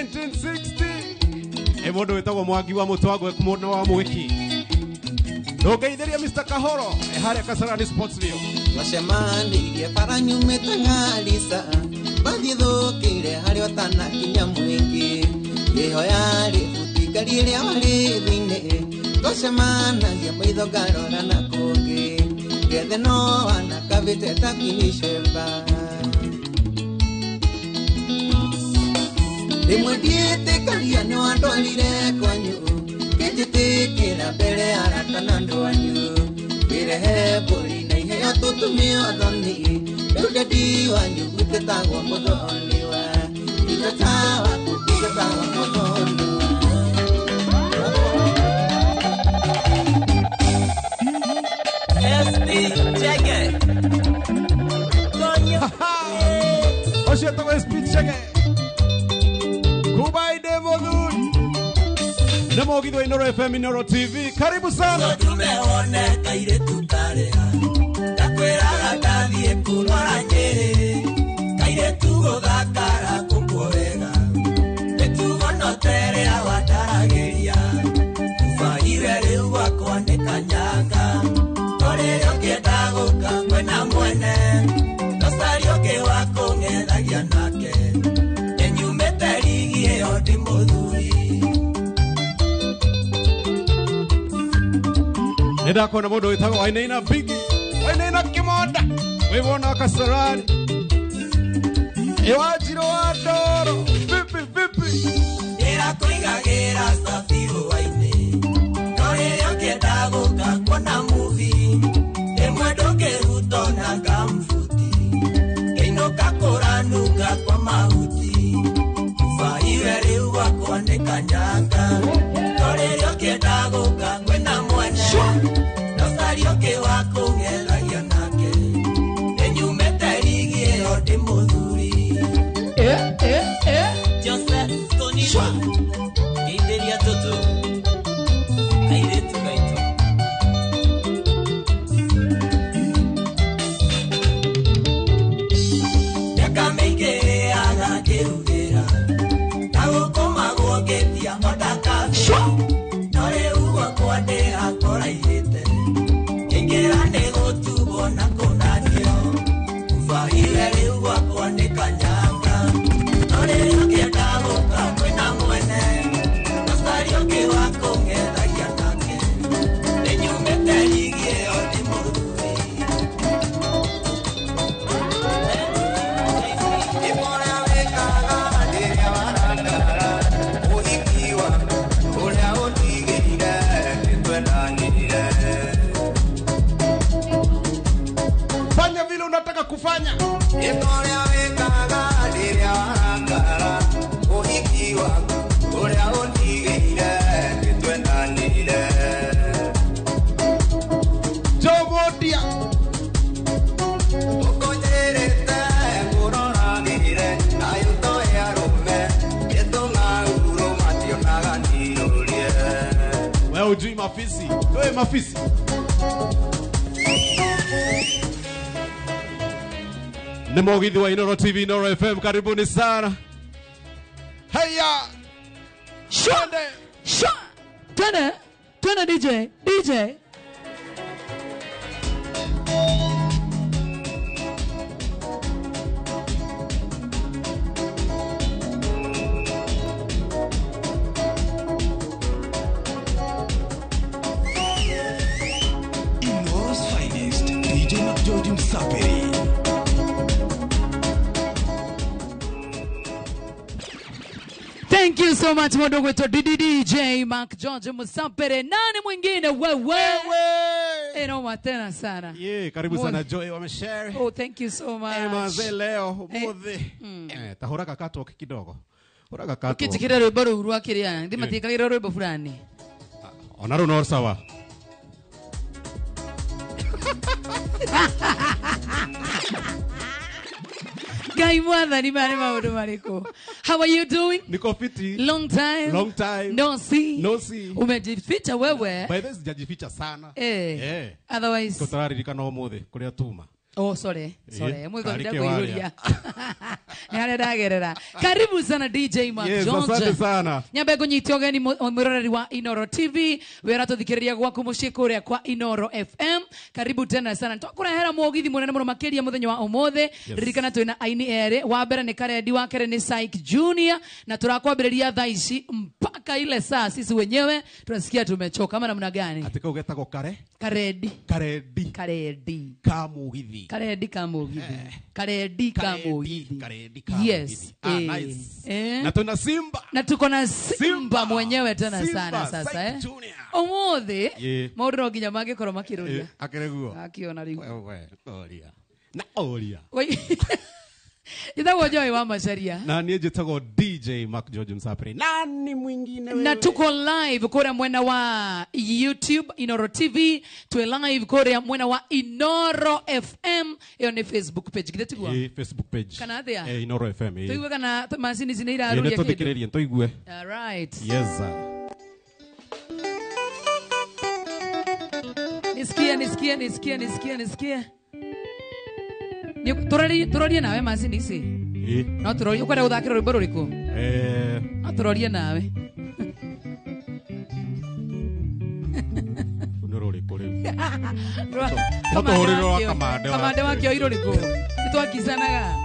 1960. E mundu witagwo Mwangi wa Mutwagwe kumona wa Mwiki. Ndogeithiria Mr. Kahoro e haria Kasarani Sportsville. Twacemanirie bara nyumĩte Garissa, bathithũkĩire harĩa ũtanakinya mwĩngĩ. Ngĩhoya rĩbuti ngari ĩrĩa warĩ thĩinĩ, twacemanagia maitho ngarora na kũngĩ. Ngethe no wanakabĩte ta Queen Sheba. Rĩmwe ndiĩtĩkagia nĩ wandwarire kwanyu, ngĩnjĩtĩkĩra mbere arata na andũ anyu. Ngĩrehe mbũri na iheo tũtume ũthoni, rĩu ndadi wanyu gũtĩtagwo mũthoniwa. Itata waku gũtĩtagwo mũthoniwa. SP Chege. Tonyo. Ũcio etagwo SP Chege. Kubaide Modhuri. Na Mũgithi wa Inooro FM, Inooro TV. Karibu sana. Tumeone kairetu karea. Ndakwĩraga ndathiĩ kũrora Nyĩrĩ. Kairetu gũthakara kũkuo wega. Mĩtugo no ta ĩrĩa wandaragĩria. Ũbaire rĩu gwakwa nĩ kanyanga. No rĩrĩa ũngĩenda gũka kwĩna mwene. No caria ũngĩ wa kũng'ethagia nake. Nĩnyumĩte rigi ĩyo ndĩ mũthuri. Nĩndakona mũndũ wĩtagwo Wainaina Bigi, Wainaina Kĩmonda, wĩwona Kasarani. Ĩwanjirũ wa Ndoro, vipi vipi? Ndĩrakũigagĩra cabi hwaĩ-inĩ. No rĩrĩa ũngĩenda gũka kuona movie, rĩmwe ndũngĩruta ona ngambuti. Ngĩinũka kũranunga kwa mahuti. Ũbaire rĩu gwakwa nĩ kanyanga. No rĩrĩa ũngĩenda gũka kwĩna mwene. No caria ũngĩ wa kũng'ethagia nake. Nĩnyumĩte rigi ĩyo ndĩ mũthuri. Joseph Tony. Ngeithĩria tũtũ. Kairĩtu gaitũ. Mĩaka mĩingĩ ĩaga ngĩrugĩra. Na gũkũmagwo ngĩtia ona kabe. No rĩu gwakwa ndĩrakũraihĩte. Ngĩingĩra nĩ gũtubwo na kũnanio. Ũbaire rĩu gwakwa nĩ kanyanga. No rĩrĩa ũngĩenda gũka kwĩna mwene. No caria ũngĩ wa kũng'ethagia nake. Nĩnyumĩte rigi ĩyo ndĩ mũthuri. Ũrĩa wĩkaga rĩrĩa warakara, ũhiki waku ũrĩa ũndigĩire nĩtwendanire. Fanya vile unataka kufanya. Ũrĩa wĩkaga rĩrĩa warakara, ũhiki waku ũrĩa ũndigĩire nĩtwendanire. Jomodia. Ũkũnjĩrĩte ngũroragĩre, nayo to ya arũme, ĩtũng'aurũ mationaga ndirũrie. Wewe hujui mafisi. Wewe mafisi. Ni Mũgithi wa Inooro TV, Inooro FM. Karibuni sana. Haya. Twende. Twende, twende DJ, DJ. Inooro's finest, DJ McGeorge Msaperi. Thank you so much mũndũ gwĩtwo DDJ Mark George Musapere. Nani mwingine wewe? Eno tena sana. Yeah, karibu sana Joy wa Mshere. Oh, thank you so much. Eh, manze leo umuthi. Tahora kakatwo kidogo. Hora kakatwo. Ukitikira rwimbo rũu rwa kĩrĩa, ndimatikagĩra rwimbo fulani. Ona rũu no sawa. Ngai mwathani mari maũndũ marĩkũ? How are you doing? Niko fiti. Long time. Long time. No see. No see. Umejificha wewe. By the way, sijajificha sana. Otherwise. Tũtararirikana ũmũthĩ kũrĩa tuma. Oh, sorry. Sorry. Mwiko ndakuiruria. Ni haria ndagerera. Karibu sana DJ Mark Yes, George. asante sana. Nyambe kunyita ugeni mwiroreri wa Inoro TV, wera tuthikiriria gwaku mucii kuria kwa Inoro FM. Karibu tena sana. Twakurehera mugithi munene muno makiria muthenya wa umuthi. Ririkana twina aini ere, wa mbere ni Karendi, wa kere ni Syke Junior, na turakwambiriria thaa ici mpaka ile saa sisi wenyewe tunasikia tumechoka ama namna gani? Atika ugetagwo kare? Karendi. Karendi. Karendi. Ka mugithi. Karendi ka mugithi. Karendi ka mugithi. Karendi ka mugithi. Yes. Ah, nice. Na tuna Simba. Na tuko na Simba mwenyewe tena Simba, sana sasa Syke Junior. Umuthi Yeah. maundu no nginya mangikorwo makiruria. Akire guo. Akiona riu. Wewe, oria. Na oria. Njitagwo Joy wa Macharia. Na niĩ njĩtagwo DJ Mark George Msapri. Nani mwingine wewe? Na tuko live kuria mwena wa YouTube Inoro TV, tuwe live kuria mwena wa Inoro FM, iyo ni Facebook page. Githĩ tiguo? Facebook page. Kana athĩa? Inoro FM. Tuigue kana macini ici nĩ Nĩ iraruria kĩndũ. tũthikĩrĩrie, tũigue. All right. Yes. Nisikie, nisikie, nisikie, nisikie, nisikie. Turorie nawe macini ici. No turorie, ukwenda guthakira rwimbo ruriku? No turorie nawe. Nĩ rũrĩkũ rĩu? No tũhũrĩre rwa Kamande. Kamande wa kĩoi rũrĩkũ? Nĩ twakicanaga.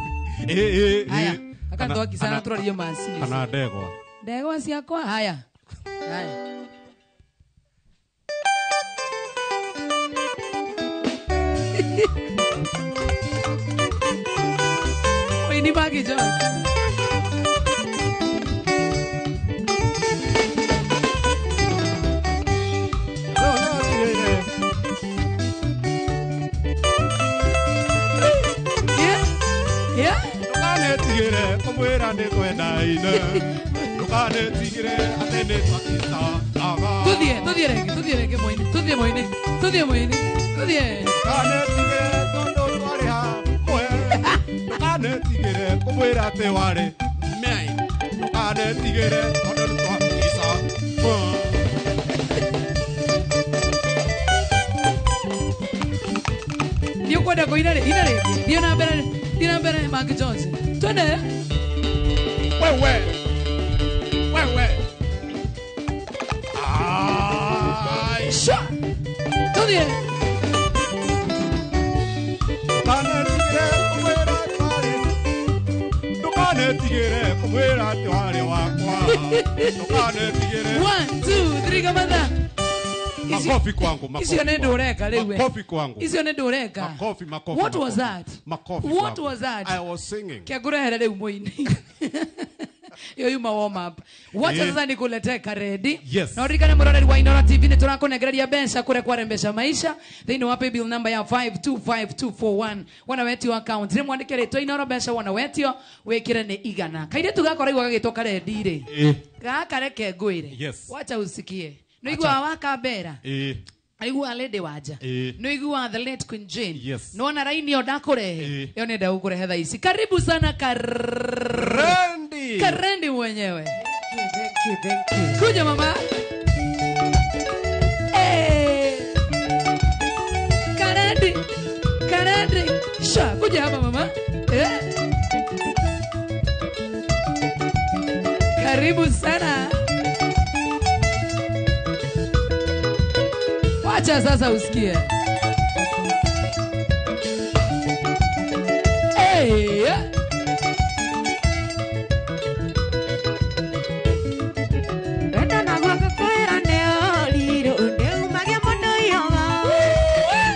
Haya, aka twakicana turorie macini. Kana ndegwa. Ndegwa ciakwa haya. Haya. Ni Maggie Jones. Yeah. Yeah. Ndukanetigire kumwira ni twendaine. Ndukanetigire ati ni twakicanaga. Tuthie, tuthie rĩngĩ, tuthie rĩngĩ moine, tuthie moine, tuthie moine, tuthie. Ndukanetigire tondu twarĩ hamwe. Ndukanetigire kumwira ati warĩ mĩai. Ndukanetigire tondu nĩ twakicanaga. Nĩ ũkwenda kũina rĩ? Ina rĩngĩ. Thiĩ na mbere, thiĩ na mbere Mark Jones. Twende. Wewe. Wewe. Ai. Sha. Tuthie. Ndukanetigire kumwira ati warĩ. Ndukanetigire kumwira ati warĩ wakwa. Ndukanetigire. 1 2 3 kamatha. Makofi kwangu, makofi. Icio nĩ ndũreka rĩu we. Makofi kwangu. Icio nĩ ndũreka. Makofi, makofi. What was that? Makofi. What was that? I was singing. Kĩangũrehere rĩu mũini. Iyo yuma warm up. Wacha sasa nikuletee Karendi. Yes. Na uririkane mũroreri wa Inoro TV nĩ tũrakũnengereria mbeca kũrĩa kwa Rembesha Maisha thĩinĩ wa paybill number ya 525241. Wona wetio account rĩmwe andĩke rĩtwa Inoro mbeca, wona wetio wĩkĩre nĩ igana. Kairĩtu gakwa raigua gagĩtwo Karendi rĩ. Gaka reke ngwĩre. Yes. Wacha usikie. Nĩiguaga wakambera. Aigua Lady Wanja. Nĩiguaga the late Queen Jane. Yes. Nĩwona raini ĩyo ndakũrehe. Ĩyo nĩenda gũkũrehe thaa ici. Karibu sana Karendi. Karendi mwenyewe. Thank you, thank you. Kuja mama. Hey. Karendi. Karendi. Sha, kuja hapa mama. Karibu sana. Wacha sasa usikie. Hey. Wenda naguo ngũkwĩra nĩ ũrirũ, ndĩumagia mũndũ yoga.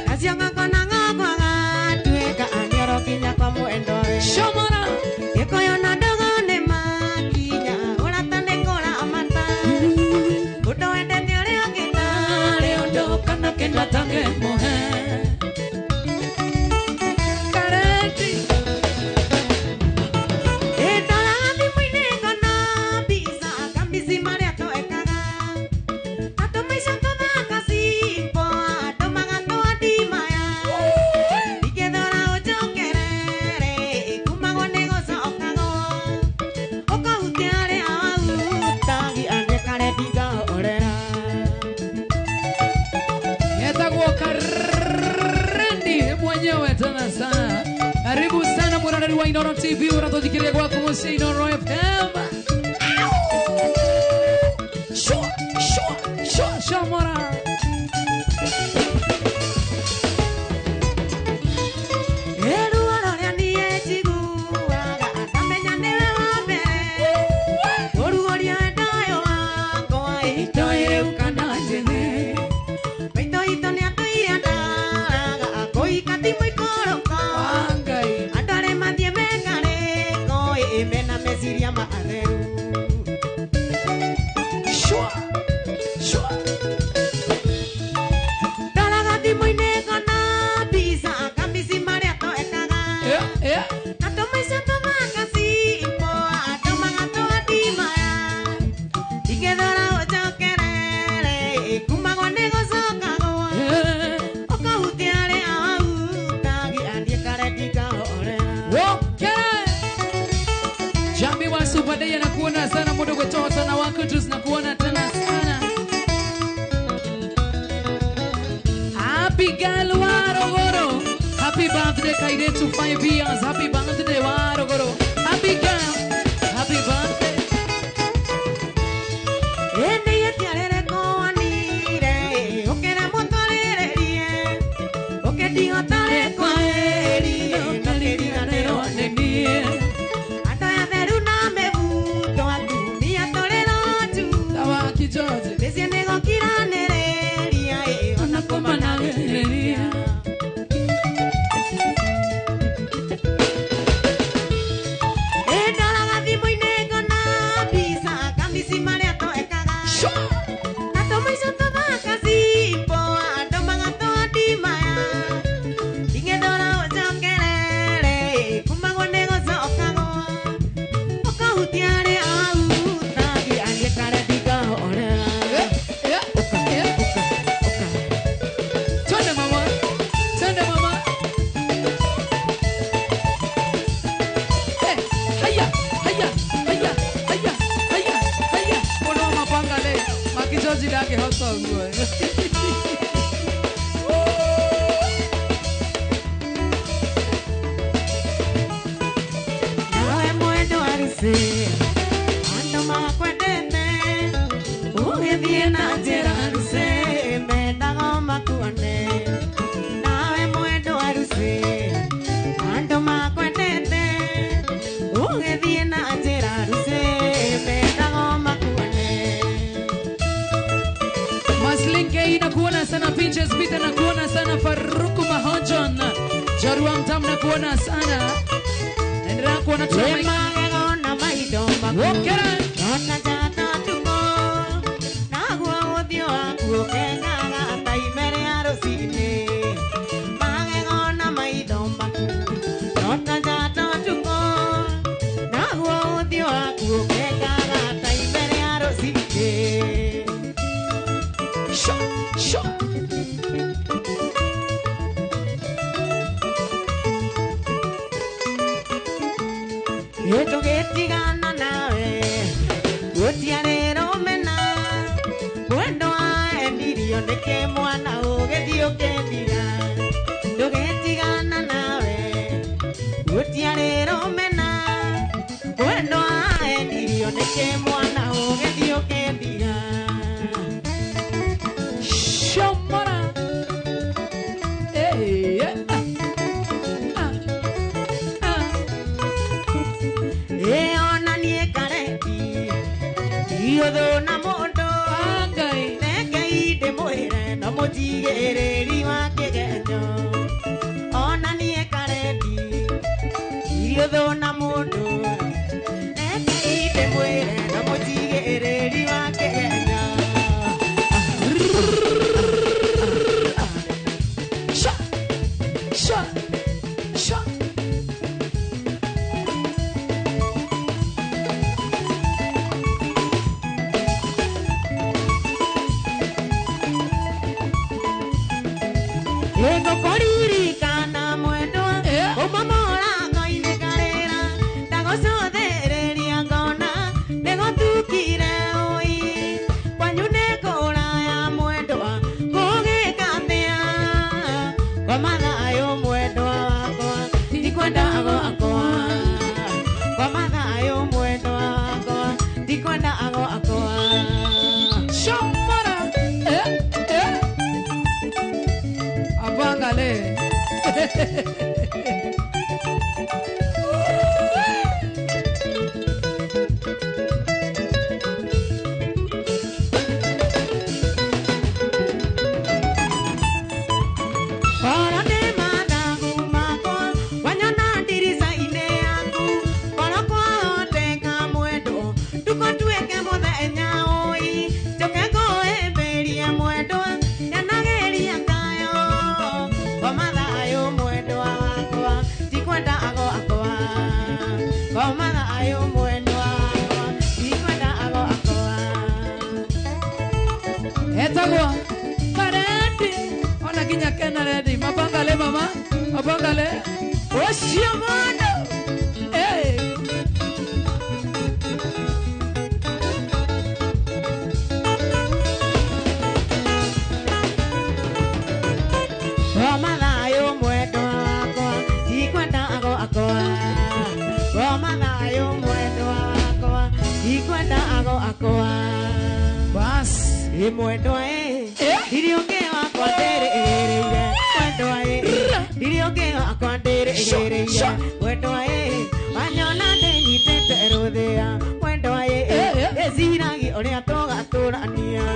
Nacio ng'ongo na ng'ongo agatuĩka nĩorokinya kwa mwendwa we. Shomora. Gĩkũyũ na ndũgũ nĩ makinya, ũrata nĩ kũramata. Ũndũ wendete ũrĩa ũngĩ tarĩ ũndũ kana kĩndũ atangĩmũhe. Mwiroreri wa Inooro TV uratuthikiria gwaku mucii Inooro FM. Shua, shua, shua, shomora. Happy birthday, Kairetu, 5 years. Happy birthday, Warogoro. Happy girl. Happy birthday. Etagwa karedi ona kinya kena redi mapangale mama mapangale oshiamana eh Romanayo mwendo wakwa tikwenda ago akwa Romanayo mwendo wakwa tikwenda ago akwa bas mwendo e ndiri ũngĩ wakwa ndĩrĩgĩrĩire mwendo e ndiri ũngĩ wakwa ndĩrĩgĩrĩire mwendo e wanyona ndĩnyitĩte rũthĩa mwendo e ĩciragia ũrĩa tũgatũrania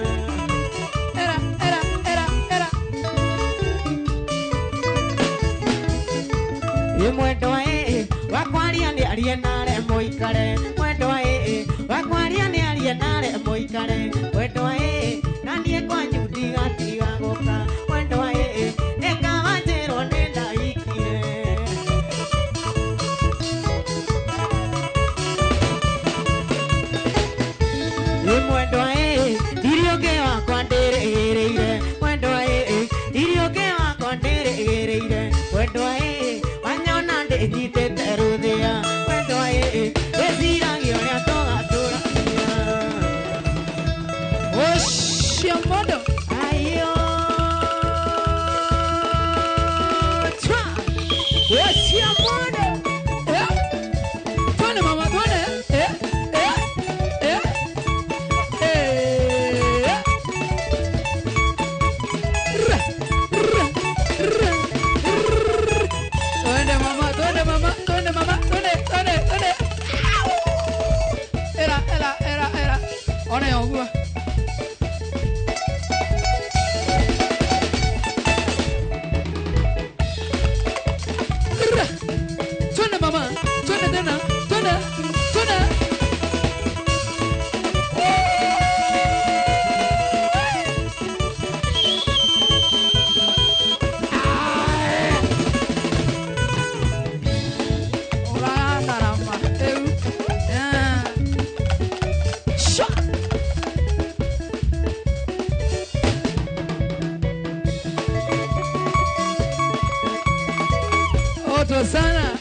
era era era era ĩ mwendo e wakwaria nĩ arie nare mũikare mwendo e wakwaria nĩ arie nare mũikare mwendo e na niĩ kwanyu ndigatiga gũka mwendo e nĩkawanjĩrwo nĩ ndaikire ĩ mwendo e ndirĩ ũngĩ wakwa ndĩrĩgĩrĩire mwendo e ndirĩ ũngĩ wakwa ndĩrĩgĩrĩire mwendo e wanyona ndĩnyitĩte rũthĩa mwendo e ĩciragia ũrĩa tũgatũrania oshiamodo ayo twa oshiamodo eh twende mama twende eh eh eh eh ra ra ra twende mama twende mama twende mama twende twende twende era era era era ona yogua twende mama twende tena twende twende Ora caramba eu ah shot Oto sana.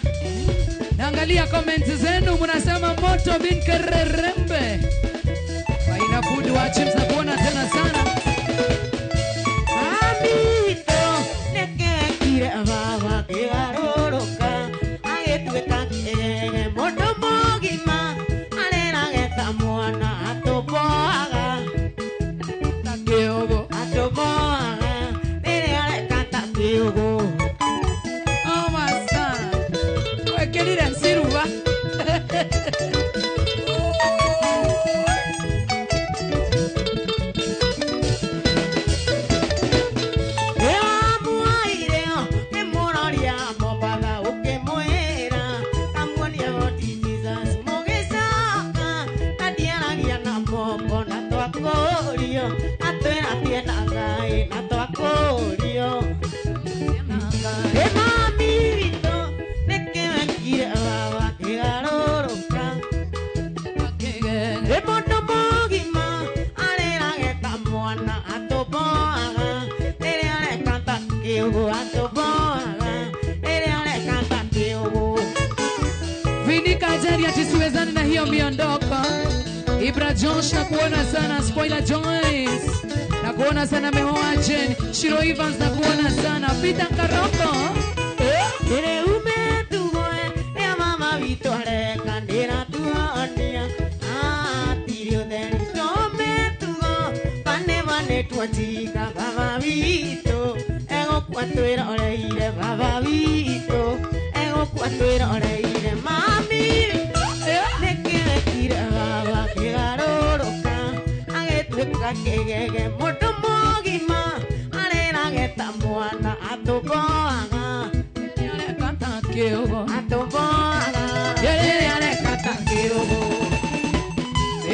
Naangalia comments zenu mnasema moto bin kererembe. Baina food wa chips na kuona tena sana. Amito nekekire baba kĩgarũrũka agĩtuĩka kĩgege mũndũ mũgima arerage ta mwana atũboaga Takiogo. atũboaga rĩrĩa areka ta kĩũgũ Oh masa. Wekelire nsiruba. Vinika ajali atisiwezani na hiyo miondoko. Ibra Josh na kuona sana, Spoiler Joyce na kuona sana, Mehoa Jen, Shiro Evans na kuona sana, Peter Karoko. Ere ume tugoe ya mama witũ areka ndĩratuonia atiri ũtheri tome tugo bane bane tuotika baba witũ egũkua Egũkua twĩroreire baba witũ egũkua twĩroreire mami nĩkĩ wekire baba kĩgarũrũka agĩtuĩka kĩgege mũndũ mũgima arĩrage ta mwana atũboaga atũboaga rĩrĩa areka ta kĩũgũ.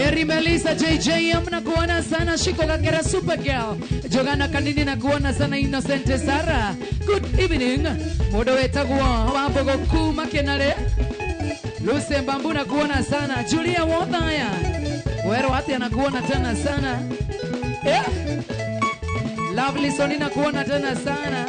Eri Melissa JJM na kuona sana Shiko Kakera Super Girl Jogana Kanini na kuona sana Innocent Sara. Good evening. Mudo wetagwo Wambogo kuma Kenare Luce Mbambu na kuona sana Julia Wothaya Wero ati anakuona tena sana. Yeah. Lovely Soni na kuona tena sana.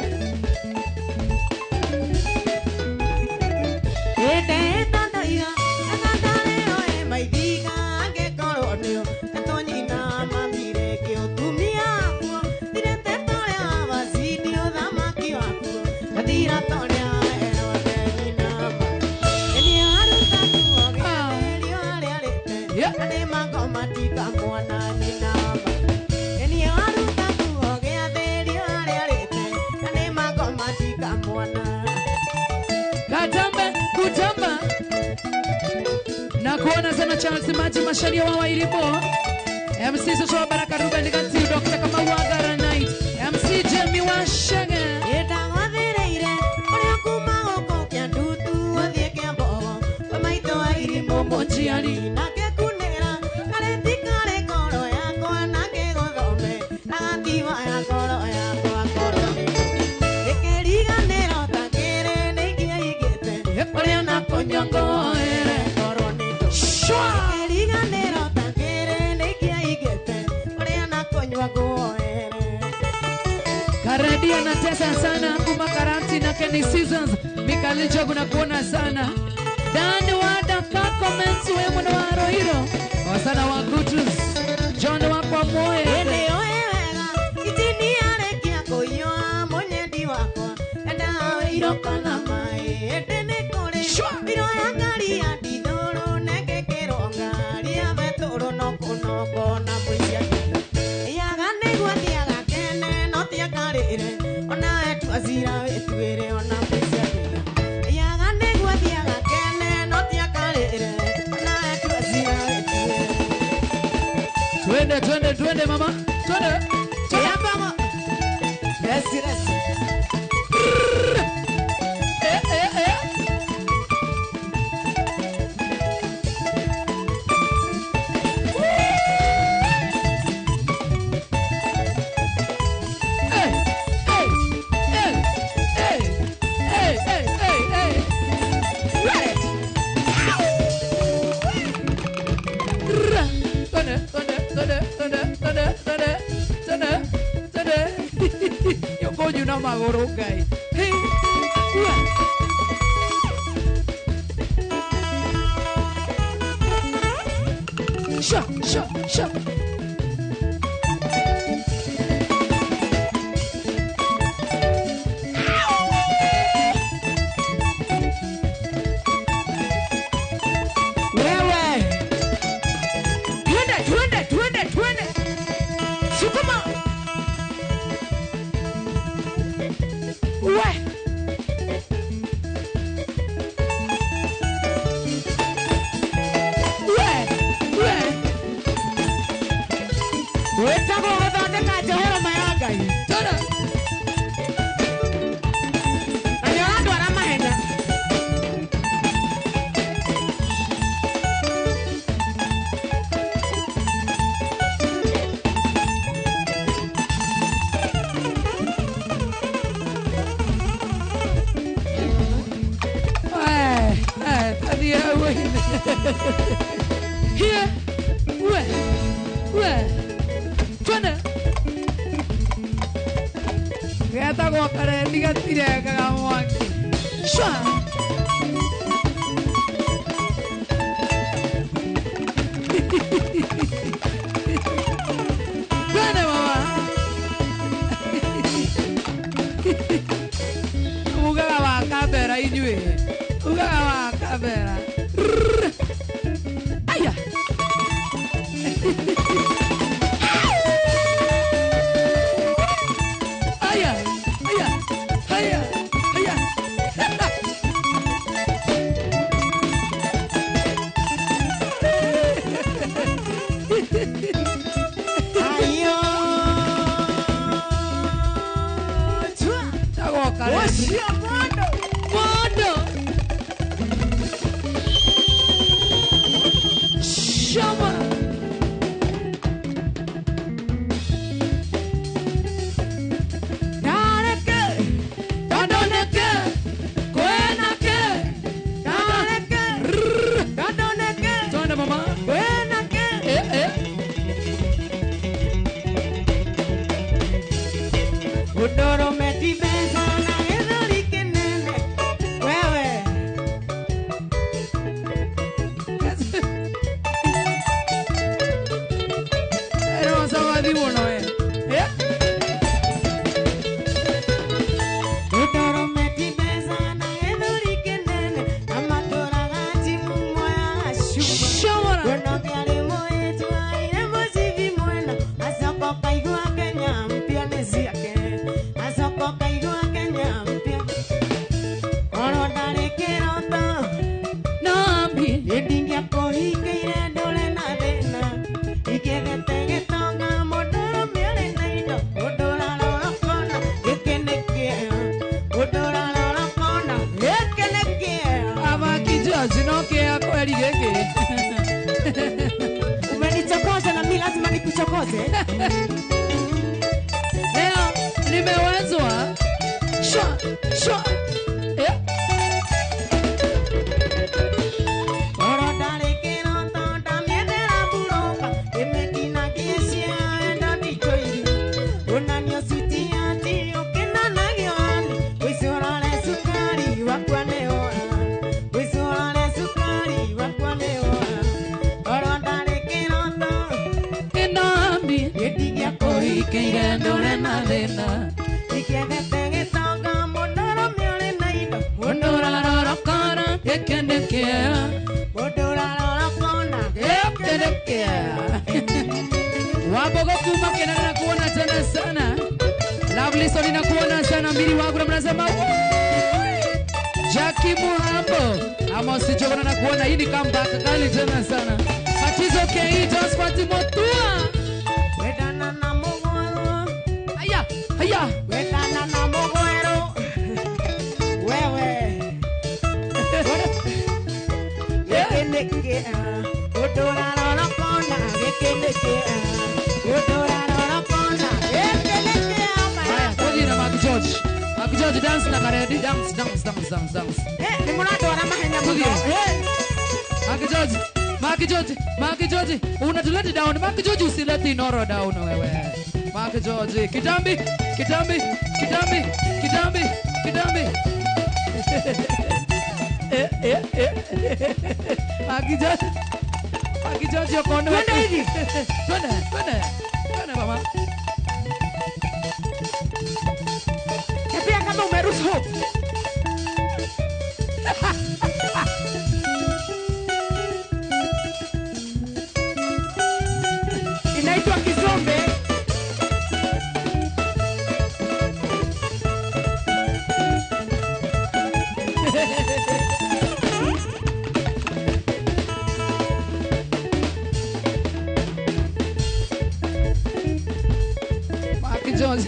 Kutamba na kuona sana Charles Maji Masharia wa Wairimo MC Soso Baraka Ruben Gati Dr. Kamau Agara Night MC Jamie Washenge Ndagwathĩrĩire ũrĩa kuma gũkũ Kĩandutu ũthiĩ Kĩambogo kwĩ maitũ wa Irimũ Mũnjiari nake kunĩra karĩti karĩ ngoro yakwa nake gũthome na gatiba ya ngoro yakwa ngoro ĩkĩriganĩro ta kĩrĩ nĩingĩaigĩte ũrĩa na kũnyongoere ngoro nĩ ĩkĩriganĩro ta kĩrĩ nĩingĩaigĩte ũrĩa na kũnyua nguoere. Karedia na tesa sana kuma Karanti na Kenny Seasons Mikali Jogu na kuona sana Dan Wada comments we mwana wa Rohiro Wasana wa Kutus John wa kwa Moe Ende oe wega itini arekia kũiyũa mũnyendi wakwa enda iroko na maĩ ende nĩ kũrĩ biro ya ngari ya ndithũrũ nengekĩrwo ngari ya betũrũ no kũnogwo na mũicia yaga nĩguo thiaga kene no tiakarĩre ona etua cira wĩtuĩre ona mũicia yaga nĩguo thiaga kene no tiakarĩre ona etua cira wĩtuĩre. Twende twende twende mama twende. Yamba resi resi. Eh eh eh. Hey hey hey hey hey hey hey hey. Ready. Twende twende twende twende twende twende twende twende. Yokonyuna magũrũ Ngai. Hey. Sha sha sha. Wewe twende twende twende twende sukuma we We we wĩtagwo gũthondeka njohero ma ya Ngai twende. Na nĩ ũrandwara mahenya. Here, we, we, twende. Getagwo karendi gatirengaga mwaki. Shwa. Twende mama. Ugaga wa kamera inyuĩ. Ugaga wa kamera. Aya. Aya, aya. Ayo. Chua. Tagoka. Oshia mondo. Mondo. Shama. Nareke. Tandoneke. Kwenake. Nareke. Tandoneke. Twende mama. Kwenake. Eh eh. Udoro metibeza na ethori kinene. Wewe. Pero zawadi muno eh. Eh? Udoro metibeza na ethori kinene. Amatũraga timu moya cuba. Shama. Ũnokiarĩ mũĩtu aire mũcibi mwena. Acoka ũkaigua Kenya mpya nĩ ciake. Acoka ũkaigua Kenya mpya. Korwo ndarĩ kĩroto. Nambi. Ndingĩakũhingĩire ndũre na thĩna. Ingĩethete gĩtonga mũndũrũme ũrĩ na indo. Ũndũ ũrarora ũkona gĩkĩ nĩ kĩeo. Ũndũ ũrarora ũkona gĩkĩ nĩ kĩeo. Amaki George no kĩa kweli gĩkĩ. Umenichokoza na mimi lazima nikuchokoze. Leo nimewezwa. Shwa shwa. Eh. Oro ndarĩ kĩroto ndamĩethera mburũka. Ĩmĩtinagie cia enda nditũirie. Onanio suti ati ũkĩnanagio ani. Wĩcũrore cukari wakwa nĩ wora. Wĩcũrore cukari wakwa nĩ wora. Oro ndarĩ kĩroto Kinambi. gĩtingĩakũhingĩire Ndũre na thĩna. Ingĩethete gĩtonga mũndũrũme ũrĩ na indo. Ũndũ ũrarora ũkona gĩkĩ nĩ kĩeo. Ũndũ ũrarora ũkona Gĩkĩ nĩ kĩeo. Wabogo kuma Kenana na kuona tena sana. Lovely Soni na kuona sana mbili wangu na mnasema "Woo!" Jackie Muhambo Amos Jogona na kuona hii ni comeback kali tena sana. Tatizo KE Josephat Motua. Wendana na mũgũrũ. Haya, haya. Wendana na mũgwerũ. Wewe. Gĩkĩ nĩ kĩea. Ũndũ ũrarora ũkona gĩkĩ nĩ kĩea. Ũndũ ũrarora ũkona gĩkĩ nĩ kĩea. Haya, tuji na Mark George. Mark George dance na Karedi. Dance, dance, dance, dance, dance. Eh, nĩ mũrandwara mahenya mũno. Tugie. Eh. Mark George, Mark George, Mark George, unatuleti down. Mark George usileti Inoro down wewe. Mark George, kitambi, kitambi, kitambi, kitambi, kitambi. Eh, eh, eh. Mark George. Mark George uko Twende hivi. Twende, twende. Twende mama. Tembea kama umerus hope. Inaitwa kizombe. Mark George.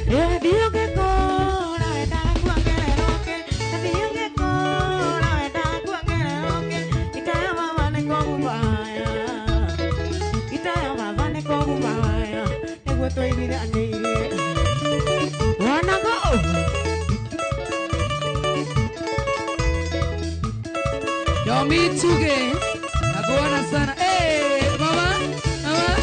Yomi Tuge. Nakuona sana. Eh, mama, mama.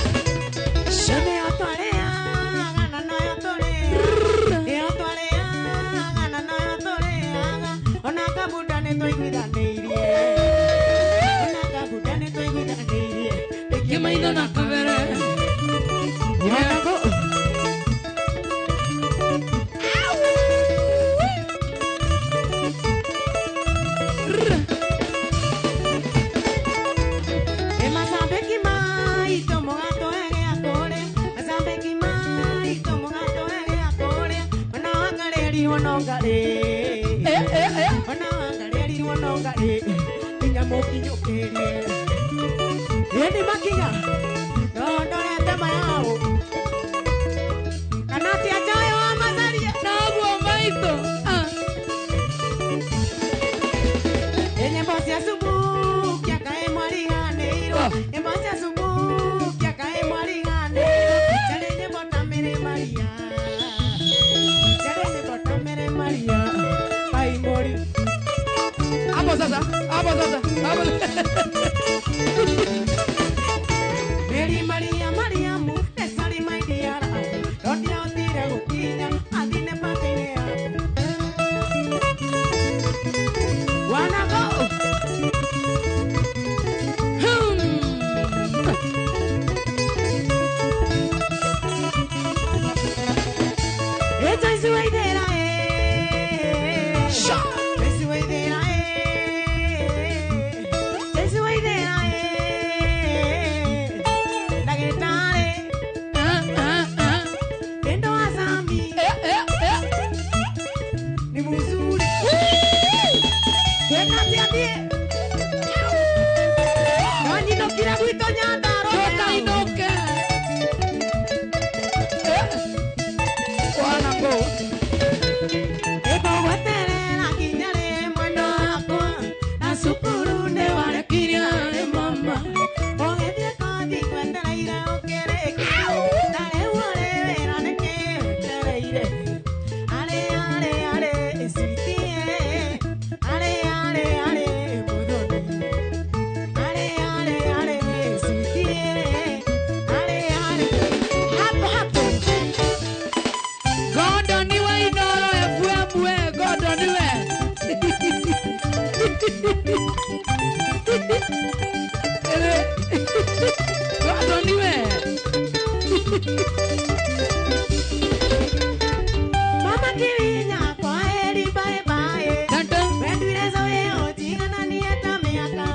Kimaitho na kabere. Eh, eh, eh. Nginya mũkinyũkĩrie. Ĩni makinya. Ndondorete Ĩgũgweterera nginya rĩ mwendwa wakwa na cukuru nĩ warekirie mama ũgĩthiĩ kothi ngwetereire ũkĩrĩkia na rĩu ũrĩ wĩra nĩkĩ wetereire arĩ arĩ arĩ sweetie arĩ arĩ arĩ mũthoni arĩ arĩ arĩ sweetie arĩ arĩ hapo hapo. Gondo niwe Inoro FM we, Gondo niwe. Gondo niwe. Mama Kirinya kwa heri bye bye. Tanta. Wendwire zoe otigananie ta mĩaka.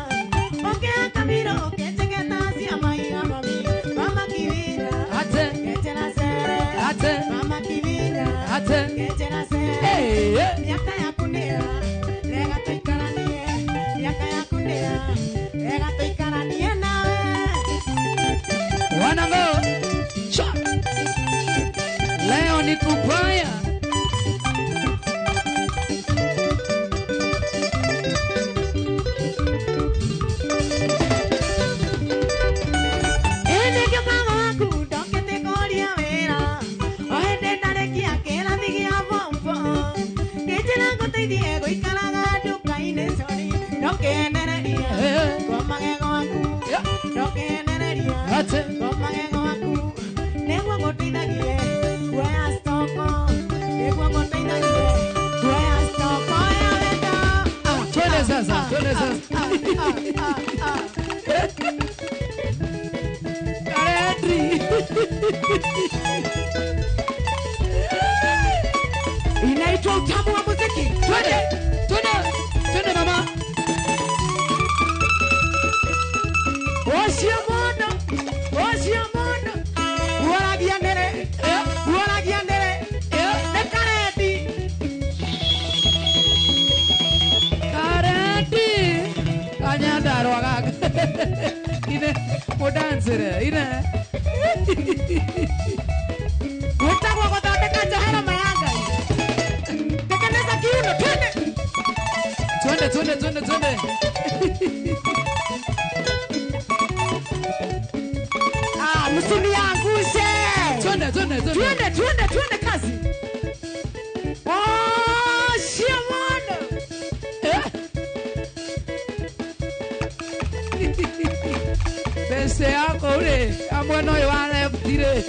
Ũkĩra kamiro ũkĩnjĩkĩta cia maiga mami. Mama Kirinya Ate. kechera cere. Ate. Mama Kirinya Ate. kechera cere. Hey, hey. Mĩaka yaku nĩya rega tũikaranie. Mĩaka yaku nĩya rega tũikaranie nawe. Wanango. Cha. Leo ni kupaya. Ĩndĩ kĩbago waku ndokĩte kũria wĩra o hĩndĩ ndarĩkia kĩrathi gĩa form four ngĩnjĩra ngũteithie gũikaraga nduka-inĩ sorry ndũkenereria ngomage gwaku ndũkenereria Ate. ngomage gwaku nĩguo ngũteithagie kuoya stoko nĩguo ngũteithagie kuoya stoko ya wendo. Twende sasa, twende sasa. Karedri. Inaitwa utamu wa muziki. Twende, twende, twende mama. Ocio mondo, ocio mondo. Guoragia nĩrĩ, guoragia nĩrĩ, nĩ kareti. Karedi. Kanyandarua gaka. Ine, mudancere, ine. Gwĩtagwo gũthondeka njohero ma ya Ngai. Tekeneza kiuno, twende. Twende, twende, twende, twende. Ah, msiniangushe. Twende, twende, twende. Twende, twende, twende kazi. Ocio mondo. Pese yako ule, amwe no wa left ire.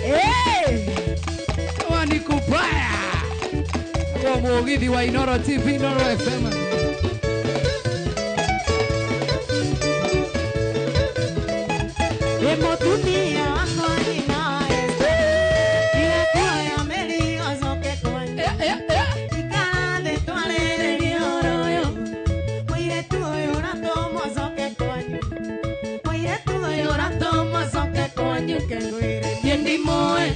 Eh. Kama ni kubaya. Kwa mugithi wa Inoro TV, Inoro FM. Ĩ mũtumia wakwa nĩnae. Tiga kuoya mĩrigo ũcoke kwanyu. Ikara thĩ twarĩrĩrie ũhoro ũyũ. Mũirĩtu ũyũ ũratũma ũcoke kwanyu. Mũirĩtu ũyũ ũratũma ũcoke kwanyu kengwĩre. Niĩ ndimũĩ.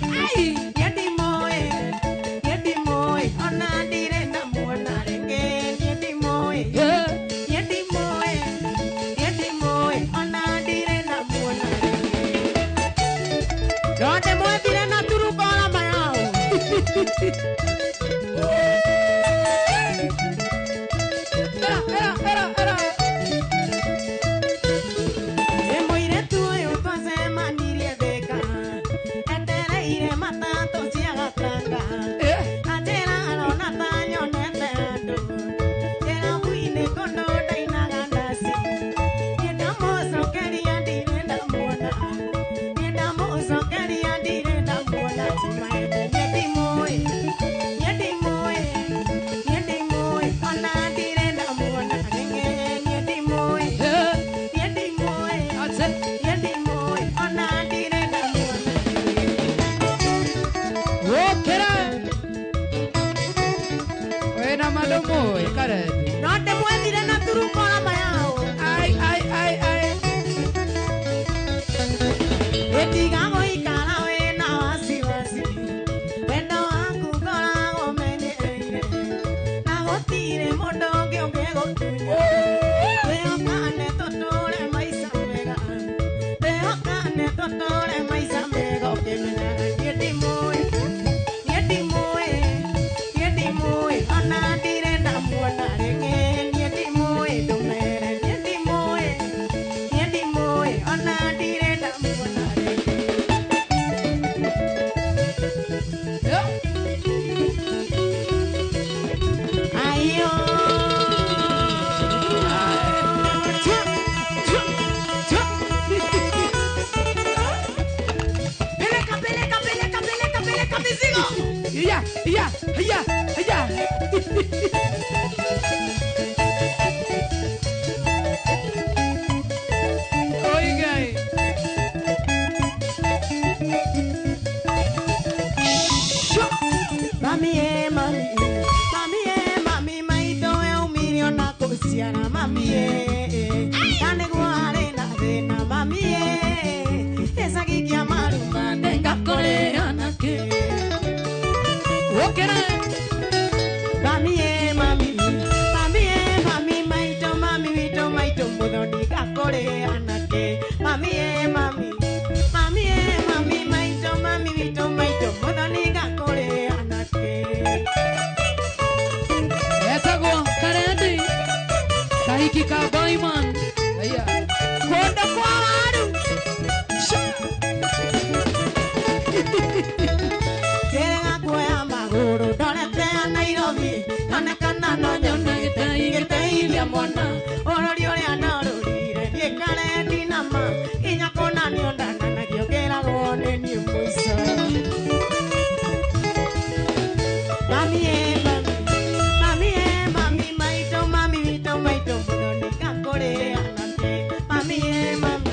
Niĩ ndimũĩ. Niĩ ndimũĩ. Ona ndirĩ ndamuona rĩngĩ. Niĩ ndimũĩ. Niĩ ndimũĩ. Niĩ ndimũĩ. Ona ndirĩ ndamuona rĩngĩ. No ndĩmwethire na turukora mayao. Era, era, era, era. Ĩ mũirĩtu ũyũ twacemanirie Thĩka, etereire matatũ cia gatanga. Anjĩra arona ta nyonete andũ, kĩrabu-inĩ kũndũ ndainaga ndaci. Niĩ ndamũcokeria ndirĩ ndamuona, niĩ ndamũcokeria ndirĩ ndamuona. Chimaende niĩ ndimũĩ, niĩ ndimũĩ, niĩ ndimũĩ, ona ndirĩ ndamuona rĩngĩ. Niĩ ndimũĩ, niĩ ndimũĩ, niĩ ndimũĩ, ona ndirĩ ndamuona. Wokera. Wena madomo, karedi. No ndĩmwethire na turukora mayao. Ai, ai, ai, ai. Ĩtiga gũikara wĩna wasiwasi, wendo waku ngoragwo menyereire, na gũtirĩ mũndũ ũngĩ ũngĩgũtunya. Twĩhokane tũtũre maica mega, twĩhokane tũtũre Ya, ya, ya. Oiga. Mami, mami, mami, mami, maito e un milión na kusiana, mami, kane guare na dena, mami, esa gikia maruma nenga koreana ke. Okera. Mami, mami, mami, mami, maito, mami, mito, maito, mudoni kakoreana ke. Mami, mami, mami, mami, maito, mami, mito, maito, mudoni kakoreana ke. Etagwo Karendi kahiki ka Boyman. Aya. Kondo kwa waru. Kerega kuoya magũrũ ndorete ya Nairobi onekana no nyone gĩteithia mwana ũrori ũrĩa ndorũrire niĩ Karendi na ma nginya kũnanio ndananagio ngĩragwo nĩ niĩ mũico. Mami, mami, mami, mami, maito, mami, witũ, maito, mũno nĩngakũrĩa nake. Mami, mami,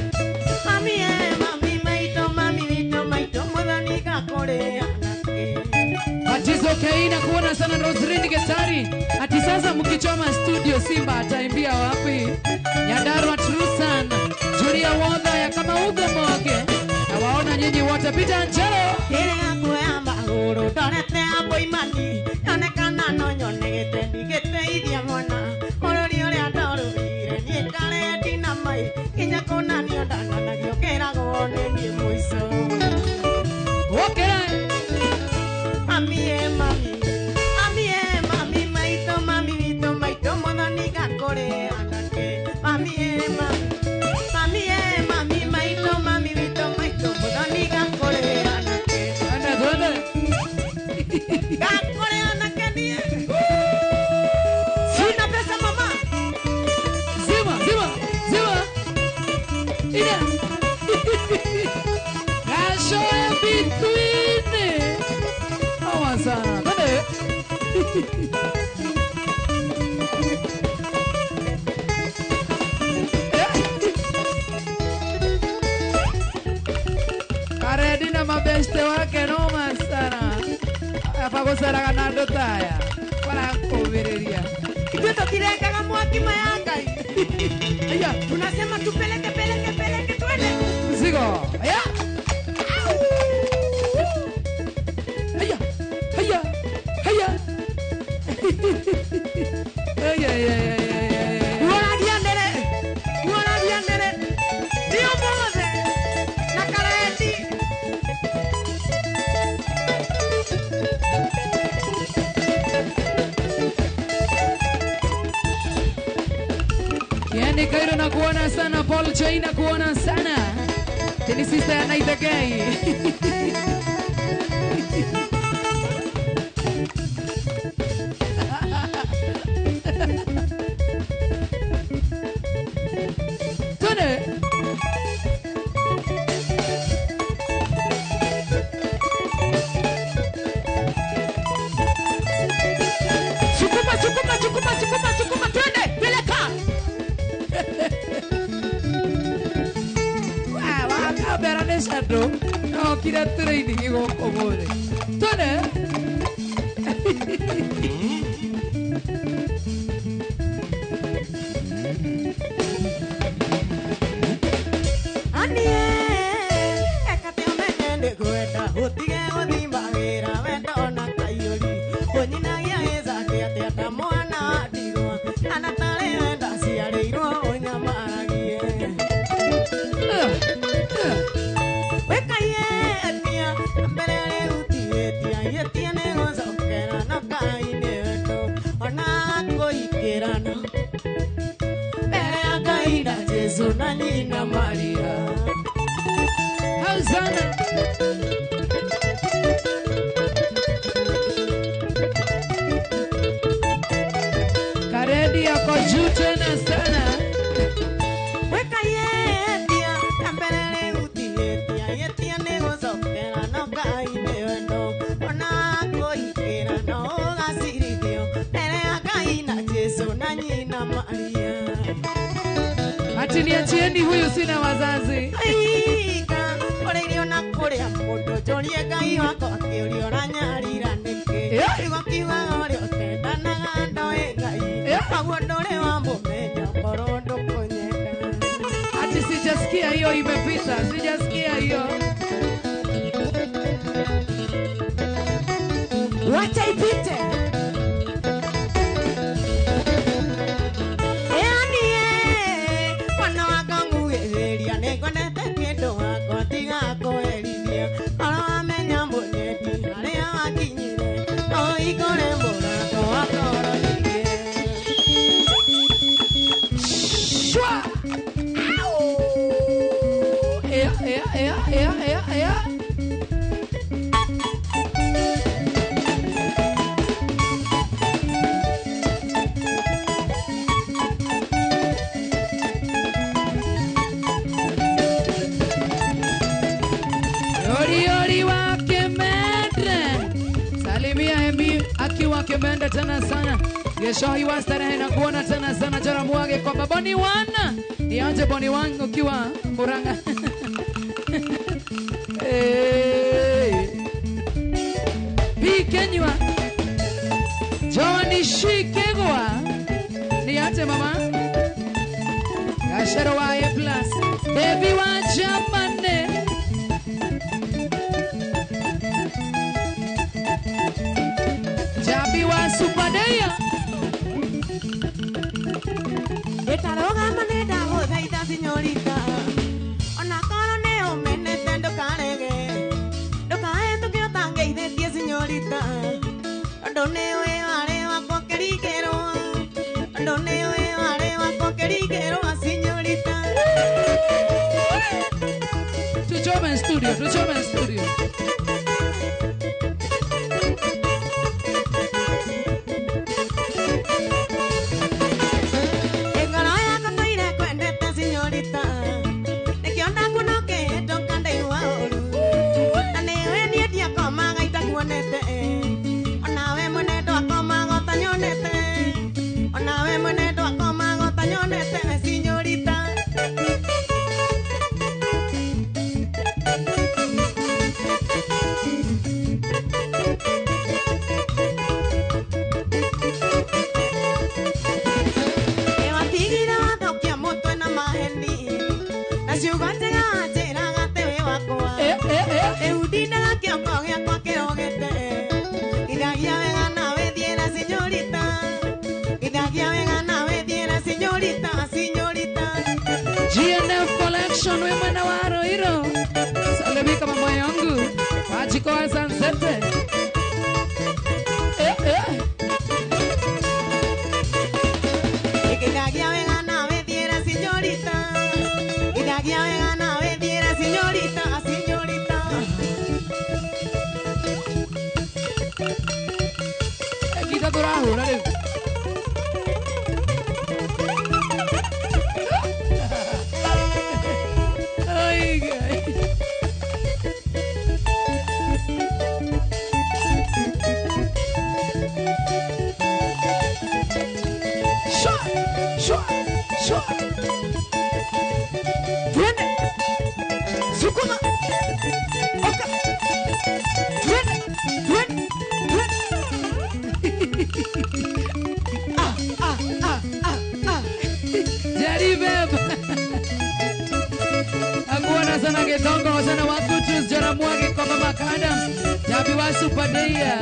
mami, mami, maito, mami, witũ, maito, mũno nĩngakũrĩa nake. Atizo Keina kuona sana Roseline Getari. Ati sasa mkichoma studio Simba ataimbia wapi? Nyandarua Trusan, Julia Wodha ya kama ugo moge. Na waona nyinyi wote Peter Angelo. Kerega kuoya magũrũ ndorete ya Boimani onekana no nyone gĩtendi gĩteithia mwana ũrori ũrĩa ndorũrire niĩ Karendi na mai nginya kũnanio ndananagio ngĩragwo nĩ niĩ mũico. Okera. Mami, mami, mami, mami, maito, mami, witũ, maito, mũno nĩngakũrĩa nake. Mami, mami, mami, mami, maito, mami, witũ, maito, mũno nĩngakũrĩa nake. Twende twende. Ngakũrĩa nake niĩ. Sina pesa mama. Zima, zima, zima. Ina. Gasho ya between. Hawa sana. Twende. Karendi na mabeste wake noma sana. Apa gũceraga na andũ ta aya marakũmĩrĩria. Ithuĩ tũtirengaga mwaki maya Ngai. Aya, Tunasema tupeleke, peleke, peleke, twende. mzigo. Aya. Aya. Aya. Aya. Aya, aya, aya, aya, aya. Muoragia ndere, muoragia ndere. Ti ũmũthĩ na Karendi. Kieni Kairo na kuona sana, Paul Choi na kuona sana. Teni sister ya Naitha Gay. Twende. Sukuma, sukuma, sukuma, sukuma, sukuma, twende, peleka. Wakambera nĩ candũ nokire training gũkũ mũthĩ. Twende. Anie, ekate ũmenye nĩngwenda, ũtige gũthimba wĩra wendo ona kaiyũri. Ũnyinagia gĩcakĩ atĩa ta mwana wa ndigwa, kana tarĩ we ndaciarĩirwo ũnyamaragie. Wĩkaiye etia, mbere rĩu ti ĩtia, ĩtia nĩgũcokera no Ngai nĩ wendo, ona kũikĩrana. Mbere ya Ngai na Jesũ na nyina Maria. Hau sana. Karendi yako juu tena sana. Weka yetia, mbere rĩu ti ĩtia, ĩtia nĩgũcokera no Ngai nĩ wendo, ona kũikĩrana. Ati niachieni huyu sina wazazi. Aika ore na kuria mundu njorie Ngai wakwa akiuria ũranyarira nĩkĩ. Igo kiugaga ũrĩa ũtendanaga ndoĩ Ngai. Koguo ndũrĩ wamũmenya korwo ndũkũnyenda. Ati sijasikia hiyo imepita, sijasikia hiyo. Wacha ipite. Kimenda tena sana. Yesho iwa starehe na kuona tena sana jara mwage kwa Boni Wana. Niaje Boni wangu ukiwa Murang'a. Hey. Pikenywa. Johnny Shikegwa. Niaje mama. Gashero wa A+. Baby wa Jamane. Jabi wa Supadeya. Etaroga manenda guthaitha sinyorita. Ona korwo nĩ ũmenete ndũkarege. Ndũkahetũke ũtangeithĩtie sinyorita. Ũndũ nĩ ũĩ warĩ wakwa kĩringĩrwo. Ũndũ nĩ ũĩ warĩ wakwa kĩringĩrwo sinyorita. Tuchome studio, tuchome studio. GNF Collection we mwana wa Roiro. Salimika mama yangu. Wachiko wa Sansete. Ikithagia wega nawe thiĩra sinyorita. Ithagia wega nawe thiĩra sinyorita, sinyorita. Kita tũrahũra rĩu. Twende. Sukuma. Oka. Twende. Twende. Twende. Ah, ah, ah, ah, ah. Jaribu. Akuona sana Getongo sana wakutus jara mwage kwa mama Adams. Jabi wa Supadeya.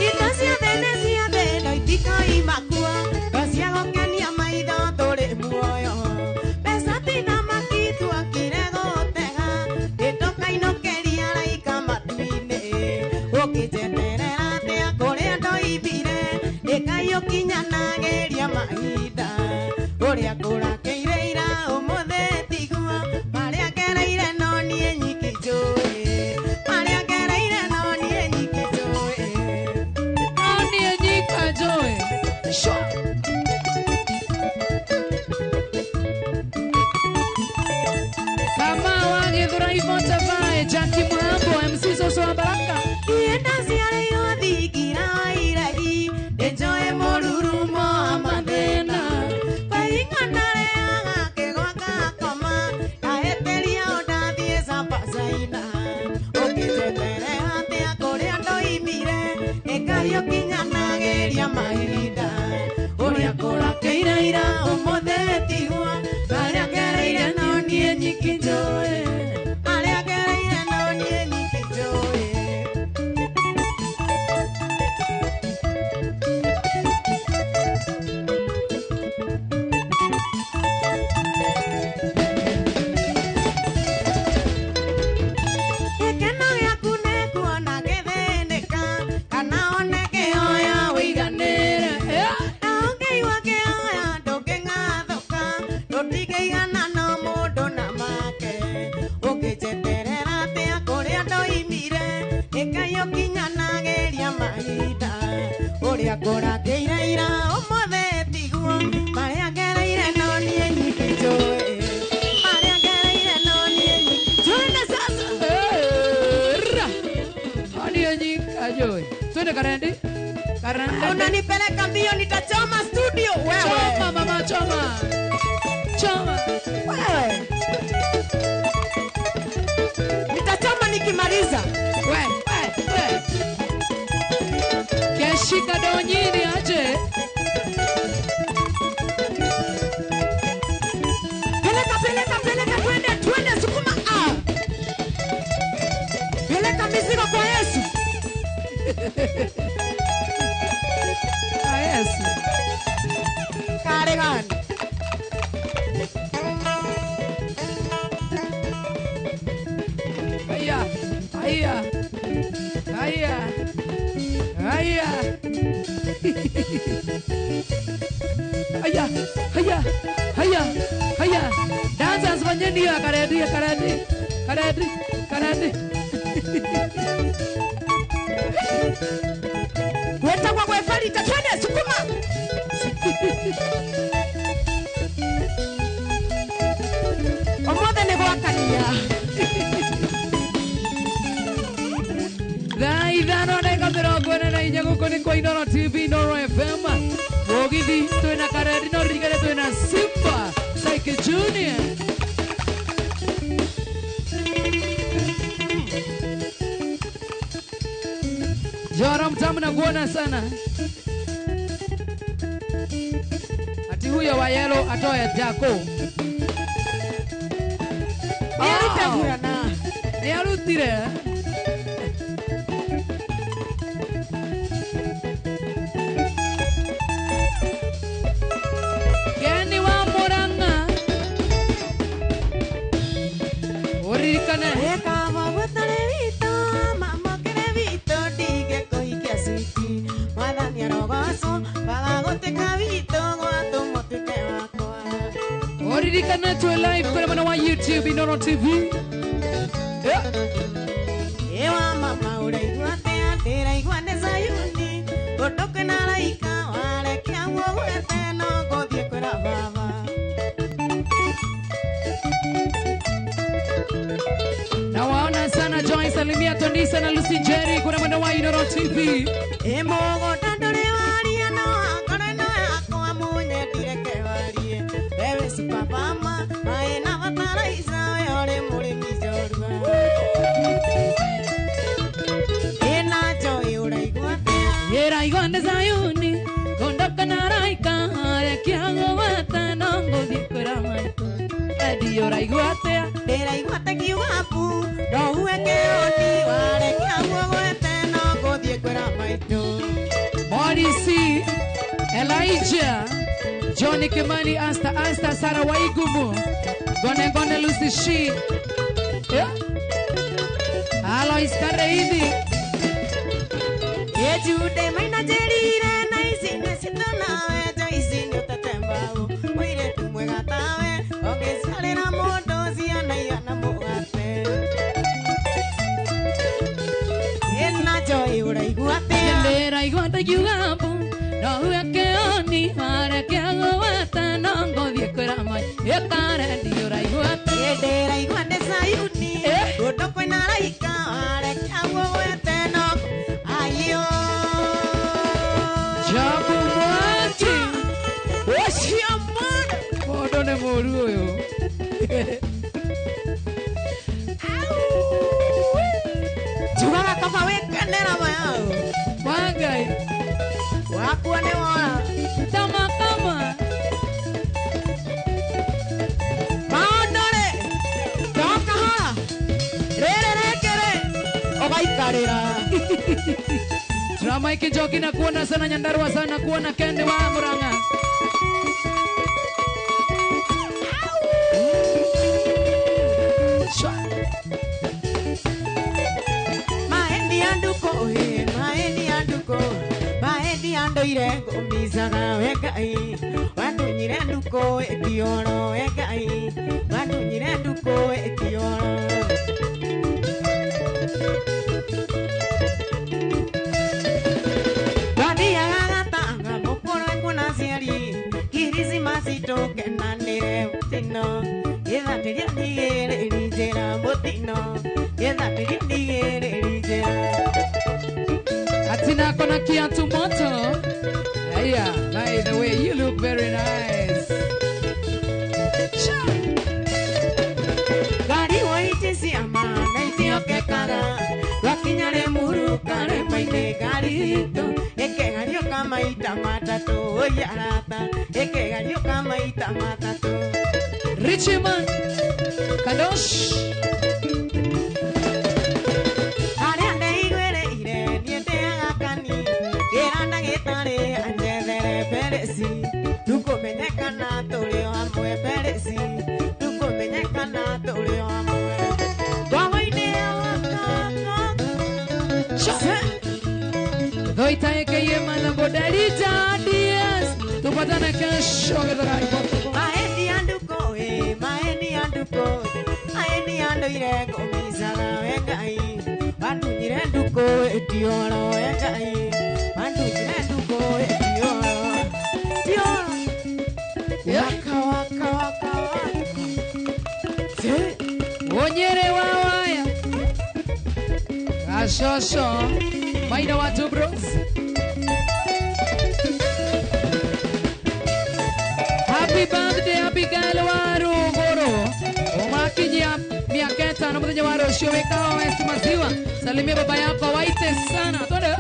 Itasia Venecia de loitika imakua. Kasia gokenia maitho tũrĩ muoyo. Mbeca tina makitu akire gũtega. Nĩtũkainũkĩria araika matu-inĩ. Ũkĩnjeterera atĩa kũrĩa ndoimbire. Nĩkaiũkinyanagĩria mahinda. Ũrĩa kũrakĩire ira ũmũthĩ tiguo. Marĩa ngereire no niĩ nyiki njũĩ. Marĩa ngereire no niĩ nyiki njũĩ. No niĩ nyika njũĩ. Shwa. Kama wagithura ivota vae Jackie Muhambo MC Soso wa Baraka. Ienda ciarĩirwo thingira wa iregi. Nĩnjũĩ mũrurumo wa mathĩna. Twende Karendi. Karendi. Unanipeleka mbio nitachoma studio wewe. Choma mama choma. Choma. Wewe. Nitachoma nikimaliza. We. Keshika donyini aje. Peleka twende sukuma ah. Peleka mizigo kwa Yesu. Ah Yesu. Karegan. Aya. Aya. Aya. Aya. Aya. Aya. Aya. Aya. Dancers fanyeni ya Karendi Karendi. Karendi Karendi. Weta kwa kwefarita twende sukuma. Omothe ni gwakania. Thaa ithano ndagĩka mĩrongo ĩna na inya gũkũ nĩ kwa Inooro TV Inooro FM. Mũgithi twĩna Karendi no ririkane twĩna Simba Psyche Junior. Jora mtamu na kuona sana. Ati huyo wa yellow atoe jako. Ni arutire. Keni wa Murang'a. Uririkane. Uririkane tuwe live kwenye mwana wa YouTube Inooro TV. Yeah. Ewa mama uraigua atia ndĩraigua nĩ Zayuni kũndũ kwĩna araika warekia guogwete no ngũthiĩ kwĩra baba. Na waona sana Joy salimia Tonisa na Lucy Jerry kuna mwana wa Inooro TV. Mũgũnda ndũrĩ waria no ngoro ĩno yakwa mũnyendire kewarie. Wewe supapama maĩ na bataraica we ũrĩ mũrĩmi njorua. Ĩna Joy ũraigua atĩa? Ndĩraigua nĩ Zayuni kũndũ kwĩna araika rekia guogwete no ngũthiĩ kwĩra maitũ. Eddie ũraigua atĩa? Ndĩraigua ta kiuga mbu no uwe kĩoni warekia guogwete no ngũthiĩ kwĩra maitũ. Morisi, Elijah, Johnny Kimani, Asta Asta, Sarah Waigumu, Gone Gone Lucy Shi, yeah. Alois Kareidi. Ejude maina njĩrire na ici nĩ citũ nawe Joyce nĩ ũtete mbaũ mũirĩtu mwega tawe ũngĩciarĩra mũndũ ciana igana mũgate. Ĩna Joy ũraigua atĩa? Ndĩraigua ndakiuga mbu no uwe kĩoni warekia guogwete no ngũthiĩ kwĩra maitũ. Karendi ũraigua atĩa? Ndĩraigua nĩ Zayuni kũndũ kwĩna araika warekia guogwete no ayo. Jabu Mwangi. Ũcio mwana. Mũndũ nĩ mũũru ũyũ. Njugaga kaba wĩkenera mayau. Wangai. Wakua nĩ wora. Tama kama. Maũndũ rĩ, to kahora. Rĩrĩ rĩngĩ rĩ, ũgaikarĩra. Drama Ikijoki na kuona sana Nyandarua sana kuona Kende wa Murang'a. Maendi anduko he, maendi anduko, maendi andoire ngũmicaga we Ngai, wandunyire nduko ĩtioro we Ngai, wandunyire nduko ĩtioro. Twathiaga gatanga mũkũrwe kuona aciari, Kirisimasi tũkenanĩre mũtino, gĩthatĩria ndigĩrĩri njĩra mũtino, gĩthatĩria ndigĩrĩri njĩra. Atina Kiatu moto. Aya, by the way, you look very nice. Gari waite ciama na itiokekaga gwakinya Limuru karema-inĩ ngari itũ ĩkĩgariũka maita matatũ oi arata ĩkĩgariũka maita matatũ. Richie man Kadosh. Arĩa ndeiguĩrĩire niĩ ndĩaga kani ngĩra ndagĩtarĩ anjethere bereci ndukũmenyekana tũrĩ o hamwe bereci ndukũmenyekana tũrĩ o hamwe ngwago-inĩ wakwa. Dhoita yeke mana bodarita Diaz. Tupatane kesho githurai. Maeni anduko e, maeni anduko, maeni andoire ngũmicaga we Ngai, wandunyire nduko ĩtioro we Ngai, wandunyire nduko ĩtioro, tioro. Waka waka waka waka. Se. Onyere wa waya. Gashosho. Maina wa two bros. Happy birthday Abigail wa Ruguru. Umakinyia miaka 5 muthenya wa rũciũ wĩkawa West Maziwa. Salimia baba yako waite sana. Twende.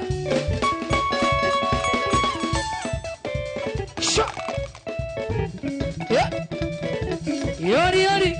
Sha. Yeah. Yori yori.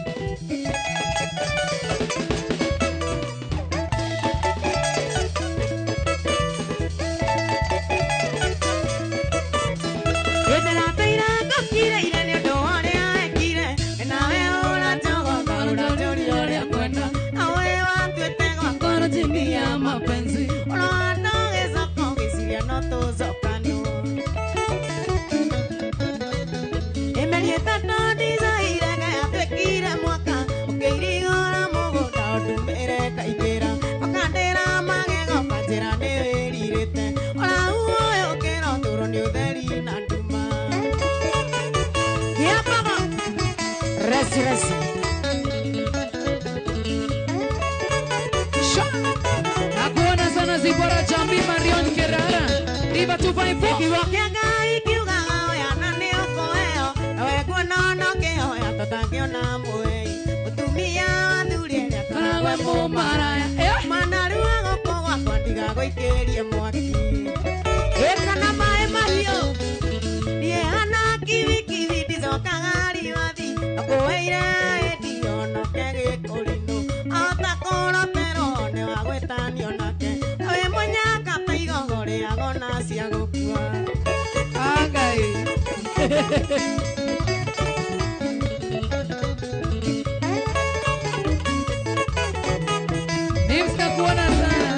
Nakuona sana Zipora Chambi Marion Kerara. Diva 254. Kiugo kĩa Ngai kiugaga oya na nĩ ũkũheo, nawe kuona ona ũkĩhoya tũtangĩona mũhei. Mũtumia wa thuri ĩrĩa Karagwe mũmaraya. Manarua gũkũ gwakwa ndigagũikĩrie mwaki. Ĩkana maĩ mahiũ, niĩ hana kibikibi ndicokaga riwathi, ndakũheire ĩndionoke gĩkũrinũ. Ota kũroterwo nĩ wa gwĩtanio nake, wĩ mũnyaka ta igogo rĩago na cia gũkua. Angai. Nims nakuona sana.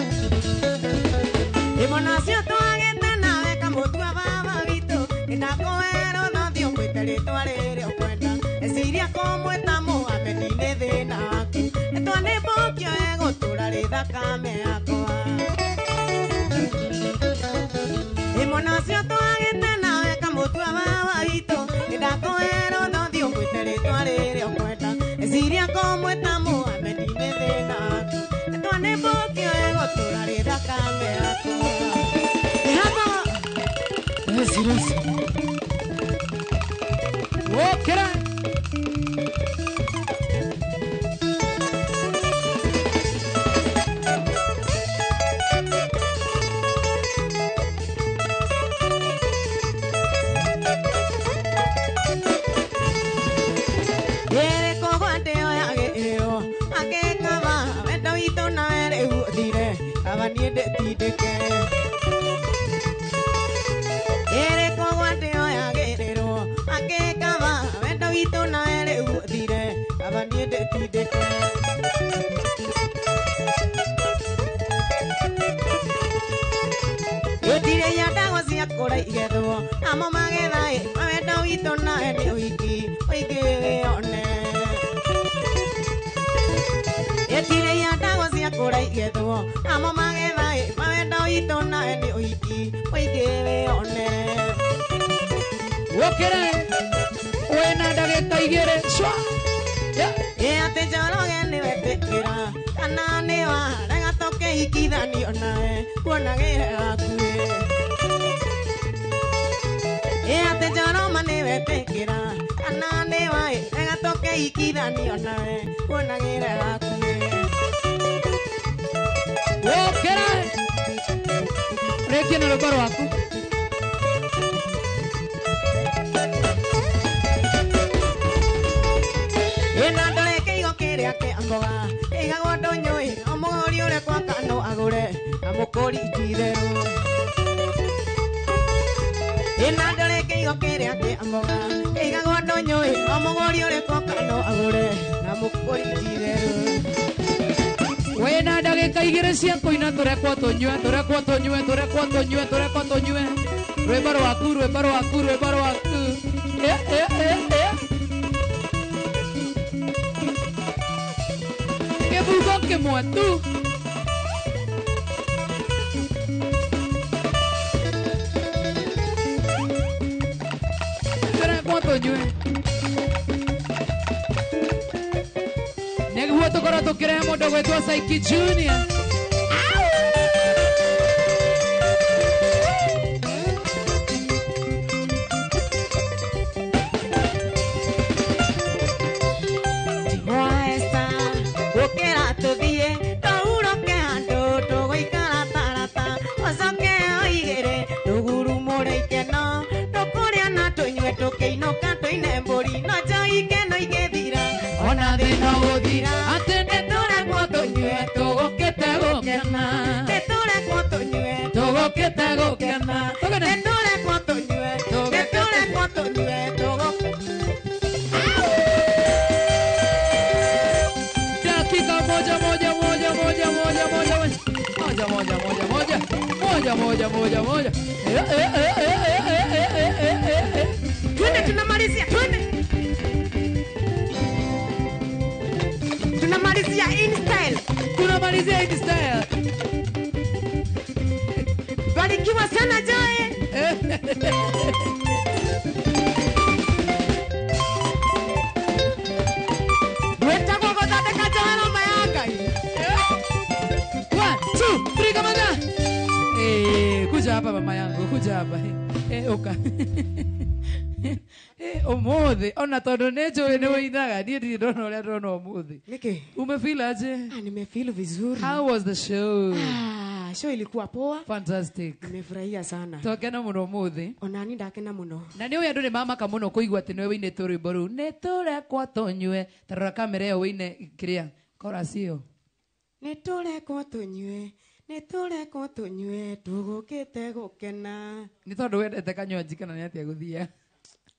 Ĩmona cio twagĩte nawe kamũtua baba witũ, nĩndakũherwo no thiĩ ũmwĩte rĩtwa rĩrĩa ũkwenda. Eciria kũmwĩta Mũhamedi nĩ thĩna waku, rĩtwa nĩ mbũkio ĩgũtũra rĩ thakame yakwa. Ĩmona cio twagĩte nawe kamũtua baba witũ, nĩndakũherwo no thiĩ ũmwĩte rĩtwa rĩrĩa ũkwenda. Eciria kũmwĩta Mũhamedi nĩ thĩna waku, rĩtwa nĩ mbũkio ĩgũtũra rĩ thakame yakwa. Resi resi. Wokera. Kaba niĩ ndĩtindĩke. Ĩrĩ kũgwa ndĩoyagĩrĩrwo akĩkaba wendo witũ nawe rĩu ũthire kaba niĩ ndĩtindĩke. Gũtirĩ ndawa cia kũra igethwo namo magetha ĩ wendo witũ nawe nĩ ũingĩ ũingĩ wĩone. Gũtirĩ ndawa cia kũra igethwo namo magetha ĩ wendo witũ nawe nĩ ũingĩ ũingĩ wĩone. Wokere wena ndagĩka igĩrĩ cwa. Ĩ atĩ Njoroge nĩwetĩkĩra kana nĩ warega tũkĩhikithanio nawe kuona gĩre waku ĩ. Atĩ njoroma nĩwetĩkĩra kana nĩwaĩ wega tũkĩikithanio nawe kuonagĩra hakuhĩ. Wokera rĩkia na rwĩmbo rwaku. Ĩna ndore kĩigo kĩrĩa kĩa mboga kĩigagwo ndũnyũĩ o mũgũri ũrĩa gwaka no agũre na mũkũri ti itherũ. Ĩna ndore kĩigo kĩrĩa kĩa mboga kĩigagwo ndũnyũĩ o mũgũri ũrĩa gwaka no agũre na mũkũri ti itherũ. Wĩna ndagĩka igĩrĩ cia kũina tũrekwo tũnyue tũrekwo tũnyue tũrekwo tũnyue tũrekwo tũnyue. Rwĩmbo rwaku rwĩmbo rwaku rwĩmbo rwaku. Kĩbungo kĩmwe tu. Tũrekwo tũnyue. Nĩguo tũkorwo tũkĩrehe mũndũ gwĩtwo Saiki Junior. Mwaesa ũkĩra tũthiĩ tũhurũke handũ tũgũikara tarata ũcoke ũigĩre tũgurumũre ikeno tũkũrĩa na tũnyue tũkĩinũka tũine mbũri no njo ikeno igĩthira Ona thĩna ũgũthira atĩ nĩtũrekwo tũnyue tũgũkĩte gũkena. Nĩtũrekwo tũnyue Tũgũkĩte gũkena. Tũgene. Nĩtũrekwo tũnyue nĩtũrekwo tũnyue tũgũkĩte. Dakika moja moja moja moja moja moja moja moja moja moja moja moja moja moja. Twende tunamalizia, twende. Tunamalizia in style. Tunamalizia in style. Barikiwa sana Joy. Wetagwo gũthondeka njohero ya Ngai. 1 2 3 kama na. Kuja hapa mama yangu, kuja hapa. Uka. Ũmũthĩ ona tondũ nĩ njũĩ nĩ wĩinaga niĩ ndirĩ ndona ũrĩa ndona ũmũthĩ. Nĩkĩ? Umefeel aje? Nimefeel vizuri. How was the show? Show ilikuwa poa. Fantastic. Nimefurahia sana. Twakena mũno ũmũthĩ. Ona ni ndakena mũno. Na nĩ ũĩ andũ nĩ mamaka mũno kũigua atĩ nĩwe wĩinĩte rwĩmbo rũu. Nĩ tũrekwo tũnyue. Ta rora kamera ĩyo wĩine kĩrĩa chorus ĩyo. Nĩ tũrekwo tũnyue. Nĩ tũrekwo tũnyue tũgũkĩte gũkena. Nĩ tondũ wendete kanywanji kana nĩ atĩa gũthia?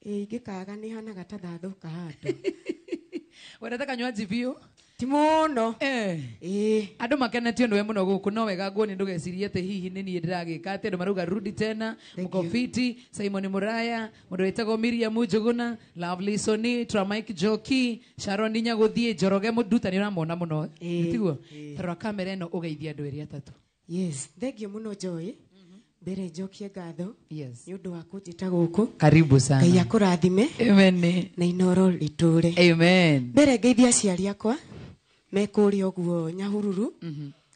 Ingĩkaga nĩ hanaga ta ndathũka handũ. Wendete kanywanji biũ? Ti mũno. Andũ makenetio nĩwe mũno gũkũ no wega nguo nĩ ndũgecirie atĩ hihi nĩ niĩ ndĩragĩka atĩ andũ marauga rudi tena Mkofiti, Simon Muraya, mũndũ wĩtagwo Miriam Njuguna, Lovely Soni, Tramike Joki, Sharon Nyagũthiĩ, Njoroge Mũnduta nĩ ũramona mũno. Tiguo? Tarora kamera ĩno ũgeithie andũ erĩ atatũ. Yes, thank you mũno Joy. Mbere njokie ngatho. Yes. Nĩ ũndũ wa kũnjĩta gũkũ. Karibu sana. Ngai akũrathime. Amen. Na inoro rĩtũre. Amen. Mbere ngeithie aciari akwa me kũrĩa ũguo Nyahururu.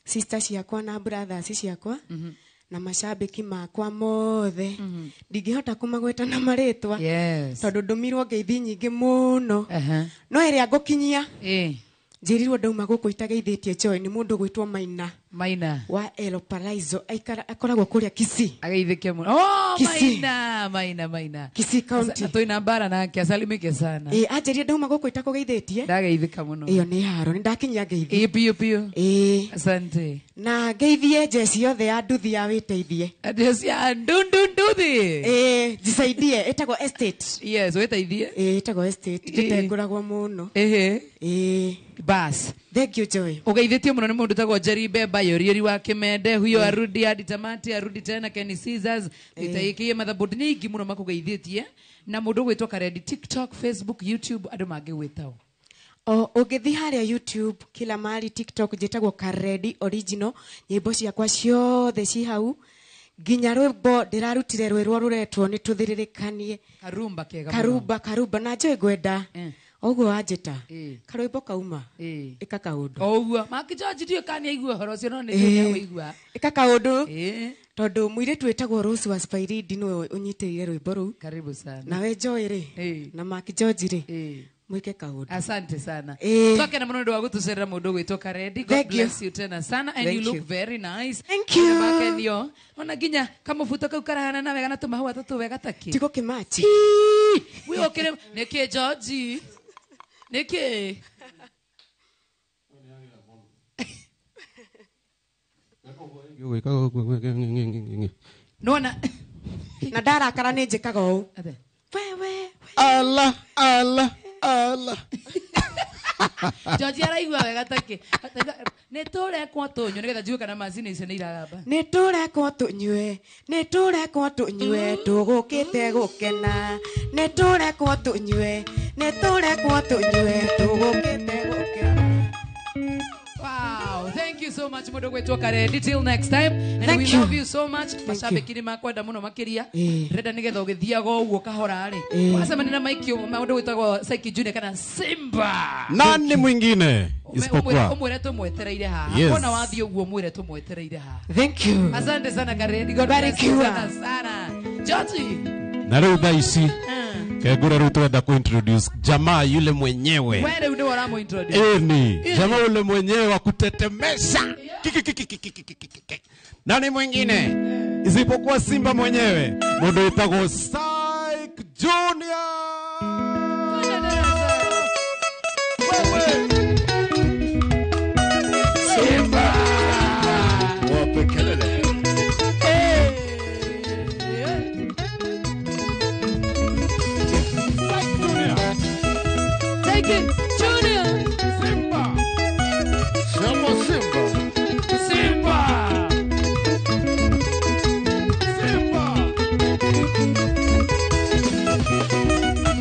Sister ciakwa na brothers ciakwa na macambĩki makwa mothe. Ndingĩhota kũmagweta na marĩtwa. Yes. Tondũ ndũmirwo ngeithi nyingĩ mũno. No ĩrĩa ngũkinyia. Njĩrirwo ndauma gũkũ itageithĩtie Joy nĩ mũndũ gwĩtwo Maina. Maina. Wa El Paraiso aikara akoragwo kũrĩa Kisii. Ageithĩke mũno. Oh, Kisii. Maina, Maina, Maina. Kisii County. Twĩna mbara nake asalimike sana. Anjĩrire ndauma gũkũ itakũgeithĩtie. Ndageithĩka mũno. Ĩyo nĩ haro, nĩ ndakinyia ngeithi. Biũ biũ. Asante. Na ngeithie jeci yothe ya nduthi ya wĩteithie. Jeci ya nduthi. Jisaidie, ĩtagwo estate. Yes, wĩteithie. Ĩtagwo estate. Ndĩtengũragwo mũno. Bas. Thank you Joy. Ugeithĩtio mũno nĩ mũndũ tagwo Jerry Beba Yorieri wa Kimende huyo arudi hadi tamati arudi tena Kenny Caesars itaiki motherboard nyingi mũno makũgeithĩtie na mũndũ gwĩtwo Karedi TikTok, Facebook, YouTube andũ mangĩgwĩtao. O ũngĩthiĩ harĩa YouTube kila mahali TikTok njĩtagwo Karedi Original nyĩmbo ciakwa ciothe ci hau nginya rwĩmbo ndĩrarutire rwĩrwo rũretwo nĩ tũthĩrĩrĩkanie Karumba kega Karumba karumba na Joy ngwenda Oguo wanjĩta karwĩmbo kauma ĩka kaũndũ oguo Mark George ndiũ kana aigua ũhoro ũcio no nĩ nĩaũigua ĩka kaũndũ tondũ mũirĩtu wĩtagwo Rose wa Spairidi nĩwe ũnyitĩrĩire rwĩmbo rũu. Karibu sana. Nawe Joy rĩ na Mark George rĩ mwike kaũndũ. Asante sana. Twakena mũno nĩ wa gũtũcerera mũndũ gwĩtwo Karendi. God bless you tena sana and you look very nice. Thank you. Makenio. Ona nginya kamũbuto kau karahana na wega na tũmahũa tũtũ wega takĩ. Tigo kĩmachi. Wĩokĩre nĩkĩ George? Nĩkĩ? Nona na ndarakara nĩ njĩkaga ũũ. Wewe. Allah Allah Allah. George araigua wega takĩ. Nĩ tũrekwo tũnyue nĩgetha njigue kana macini icio nĩ iragamba. Nĩ tũrekwo tũnyue, nĩ tũrekwo tũnyue, tũgũkĩte gũkena. Nĩ tũrekwo tũnyue, nĩ tũrekwo tũnyue, tũgũkĩte gũkena. Wow, thank you so much mũndũ gwĩtwo Karendi. Till next time. And thank we you. Love you so much. Mashabiki nĩ makwenda mũno makĩria. Ndĩrenda nĩgetha ũgĩthiaga ũguo kahora rĩ. Wacemania na Mike mũndũ gwĩtagwo Psyche Junior kana Simba. Nani mwingine isipokuwa ũmwĩre tũmwetereire haha. Ona wathiĩ ũguo ũmwĩre tũmwetereire haha. Thank you. Asante sana Karendi. God bless you sana sana. George. Na rĩu thaa ici Kegura rĩu twenda kuintroduce jamaa yule mwenyewe. Wewe ndio ũramu-introduce. Eni, jamaa yule mwenyewe wa kutetemesha. Nani mwingine isipokuwa Simba mwenyewe, mũndũ wĩtagwo Psyche Junior. Simba. Wape kelele. Junior. Simba. Sema Simba. Simba. Simba.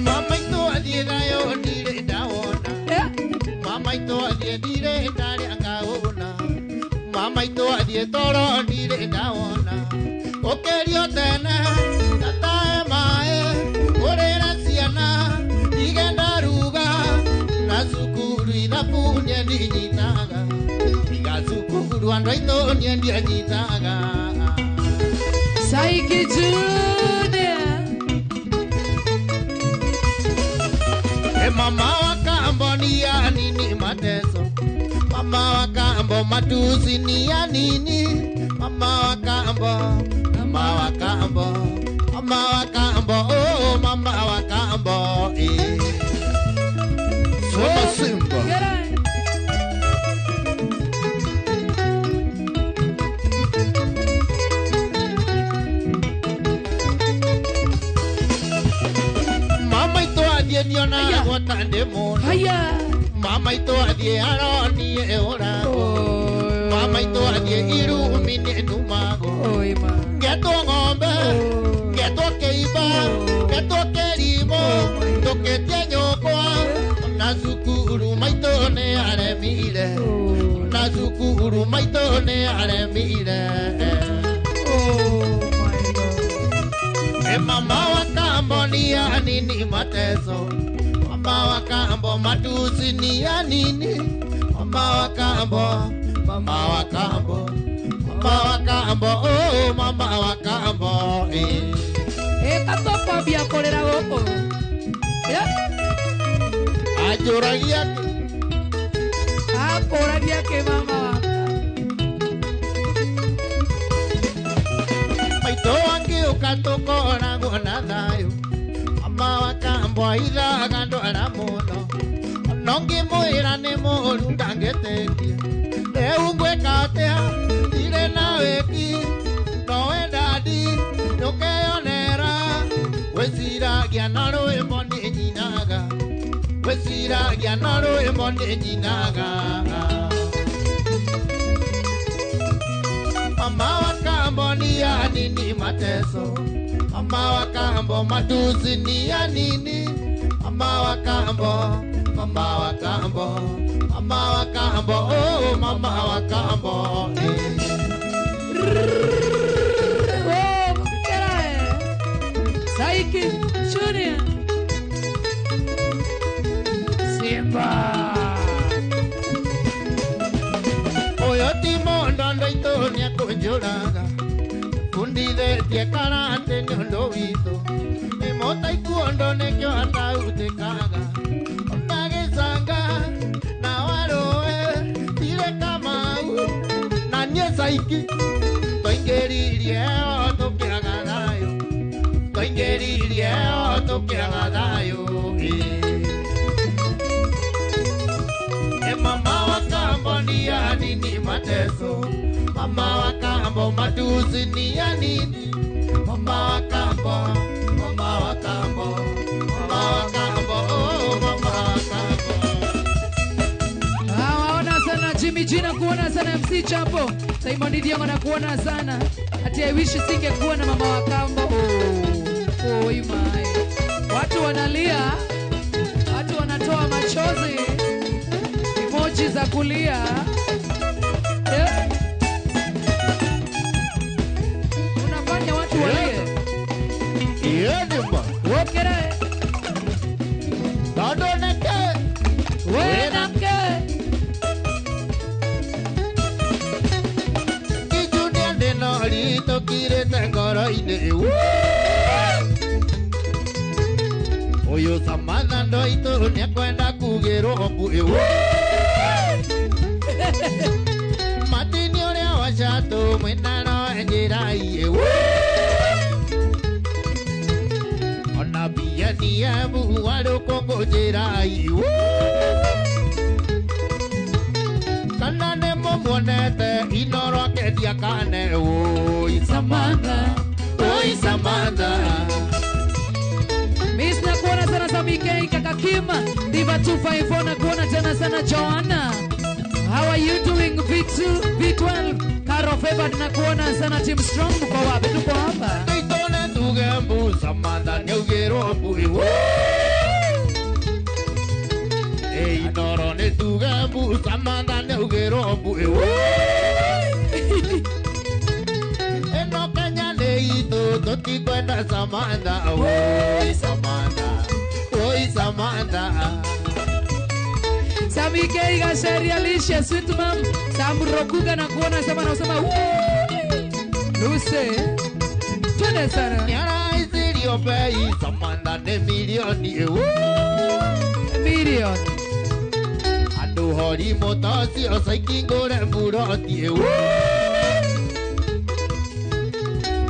Mama ito adie dayo dire daona. Mama ito adie dire dare akaona. Mama ito adie toro dire daona. Okerio tena tatae mae orera siana igenda ruga. Sukuru ithabu nĩendinyitaga iga cukuru andũ aitũ nĩendianyitaga. Psyche Junior. E mama wa kambo ni ya nini mateso, mama wa kambo matusi ni ya nini, mama wa kambo, mama wa kambo, mama wa kambo, oh mama wa kambo eh. Sema Simba. Mama ito adie niona gwata ndĩ mũno. Mama ito adie aronie ũrago. Mama ito adie irumi nĩ numago. Ngetwo ng'ombe, ngetwo kĩimba, ngetwo kĩrimũ, ndũkĩtie nyũkwa. Na cukuru maitũ nĩ aremire, na cukuru maitũ nĩ aremire. E mama wa kambo ni ya nini mateso, mama wa kambo matusi ni ya nini, mama wa kambo, mama wa kambo, mama wa kambo, oh mama wa kambo eh. Eh katokwambia kũrĩra gũkũ. Anjũragia akũragia kĩ mama wakwa. Maitũ angĩũka tũkoragwo na thayũ, mama wa kambo aithaga ndwara mũno, ona ũngĩmwĩra nĩ mũũru ndangĩtĩkia. Rĩu ngwĩka atĩa ndirĩ na wĩki, nowe ndadi nĩũkeyonera, gwĩciragia na rwĩmbo nĩ nyinaga, gwĩciragia na rwĩmbo nĩ nyinaga. Mama wa kambo ni ya nini mateso, mama wa kambo matusi ni ya nini, mama wa kambo, mama wa kambo, mama wa kambo, oh mama wa kambo eh. Oh, Psyche Junior. Imba. Ũyũ ti mũndũ andũ aitũ nĩakũnjũraga bundithĩtie karate nĩ ũndũ witũ nĩ mũtaikuondo nĩkĩo atautĩkaga ona gĩcanga na warũe tirĩ Kamau na niĩ Saiki twaingĩririe o tũkĩaga thayũ twaingĩririe o tũkĩaga thayũ ĩ mama wa kambo ni ya nini mateso mama wa kambo matusi ni ya nini mama wa kambo mama wa kambo mama wa kambo oh mama wa kambo. Waona sana Jimmy G na kuona sana MC Chapo. Simon Diongo na kuona sana. Ati I wish singekuwa na mama wa kambo. Oh, oh my. Watu wanalia, watu wanatoa machozi. Emoji za kulia. Yeah. Unafanya watu walie. Yedimba. Wokere. Tondũ nĩkĩ? Wena ke. Kijunia ndĩna ritũkirĩte ngoro-inĩ ũyũ Samantha ndoitũ nĩekwenda kugĩrwo mbu Matini ũrĩa wa Shatũ mwĩna no njĩrai ona BNM warũkũngũ njĩrai kana nĩ mũmuonete Inoro akendia kane oi Samantha oi Samantha. Miss na kuona sana Sami K, Kaka Kim, Diva 254 na kuona tena sana Joanna. How are you doing V2, V12? Caro Favored na kuona sana Team Strong mko wapi? Tuko hapa. Itone tuge mbu Samantha nĩaugĩrwo mbu Inoro nĩ tuge mbu Samantha nĩaugĩrwo mbu Ĩno Kenya nĩ itũ tũtikwenda Samantha oi Samantha oi Samantha. Sami K, Gasheria, Alicia, Sweet Mom, Sam Rokuga na kuona sema na usema Luce. Twende sana. Nĩaraicirio bei Samantha nĩ milioni Milioni. Andũ hori mũtocio Saiki ngũre mburoti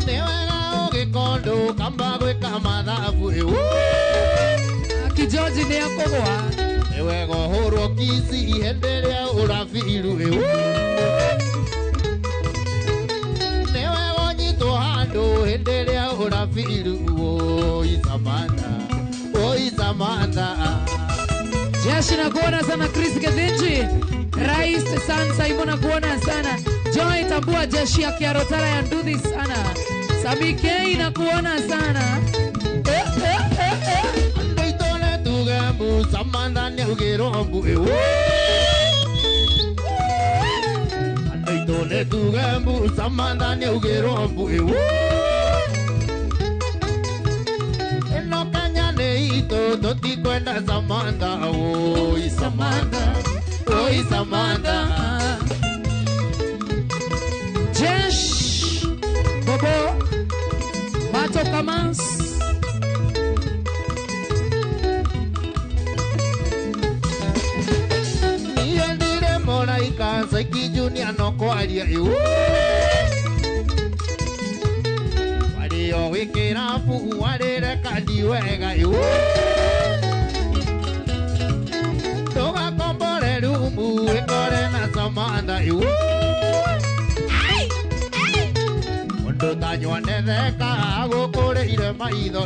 Nĩ wega ũgĩkondũ kamba gwĩka mathabu Akijoji nĩ akũgwa. Nĩ wega ũhũrwo kici hĩndĩ ĩrĩa ũrabiru Nĩ wega ũnyitwo handũ hĩndĩ ĩrĩa ũrabiru oi Samantha oi Samantha. Jeshi na kuona sana Chris Gethinji, Rais San Simon na kuona sana Joy Tambua, jeshi ya Kiarotara ya Nduthi sana Sami K na kuona sana Andũ aitũ nĩ tuge mbu Samantha nĩaugĩrwo mbu Andũ aitũ nĩ tuge mbu Samantha nĩaugĩrwo mbu Ĩno Kenya nĩ itũ tũtikwenda Samantha oi Samantha oi Samantha. Jesh Bobo Mato Kamans Niĩ ndirĩ mũraika Saiki Junior no kwaria Warĩo wĩ kĩrabu warĩre kandi wega Ndũgakombore rumu ĩkore na Samantha Mũndũ tanyua nĩtheka agũkũrĩire maitho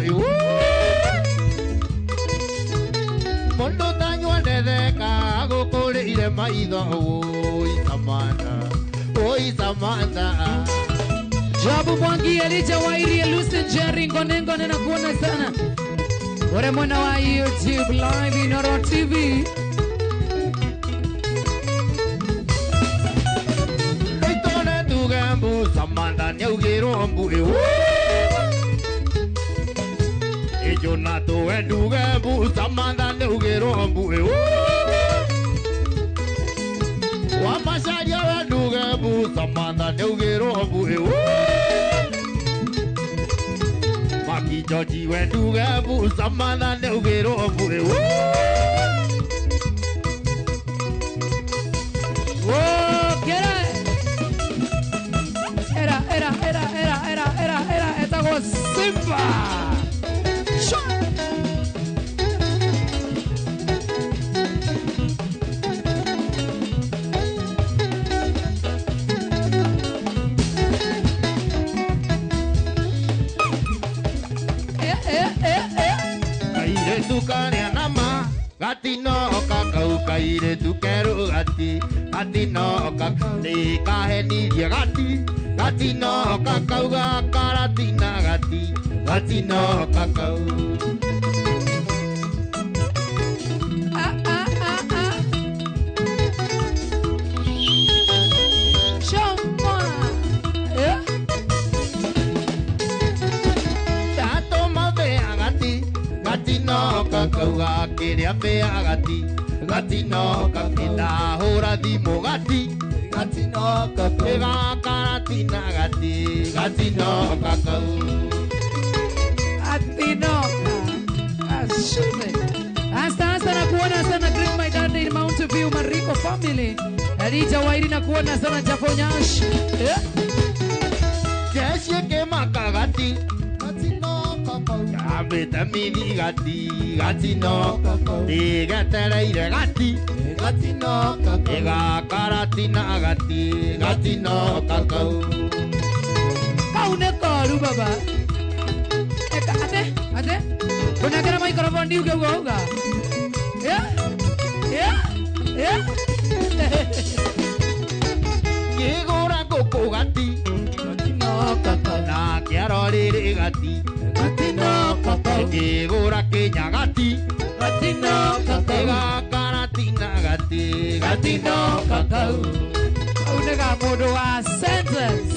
Mũndũ tanyua nĩtheka agũkũrĩire maitho oi Samantha oi Samantha. Jabu Mwangi, Elijah Wairi, Lucy Jerry, Ngone Ngone na kuona sana. Ore mwana wa YouTube Live Inoro TV. Itone tuge mbu Samantha nĩaugĩrwo mbu Ĩjũna tũwe nduge mbu Samantha nĩaugĩrwo mbu Samantha nĩaugĩrwo mbu Maki George we nduge mbu Samantha nĩaugĩrwo mbu Wokera era era era era era era era etagwo Simba. Shoo. Kairetu karĩa nama gatinoka kau kairetu keru gati gatinoka nĩkahenirie gati gatinoka kau gakaratina gati gatinoka kau. Ah, ah, ah, ah. Shoma. Yeah. Ndatũma mbĩa gati gatinoka kau gakĩrĩa mbĩa gati gatinoka ndahũra thimũ gati gatinoka kau gakaratina gati gatinoka kau. Atinoka. Ashume. Hasta hasta na kuona sana Great My Daddy in Mount View Mariko family. Elija Wairi na kuona sana Jafonyash. Yeah. Jeshi kĩmaka gati gatinoka kau yambĩte mithi gati gatinoka kau ndĩgetereire gati gatinoka kau ĩgakaratina gati gatinoka kau. Kau nĩ koru baba. Eka ate ate. Kunagera microphone ndiuge ugo uga. Yeah. Yeah. Yeah. Ngĩgũra ngũkũ gati gatinoka kau na kĩaro rĩrĩ gati gatinoka kau ngĩgũra kĩnya gati gatinoka kau ĩgakaratina gati gatinoka kau. Kau nĩ ga mũndũ wa sentence.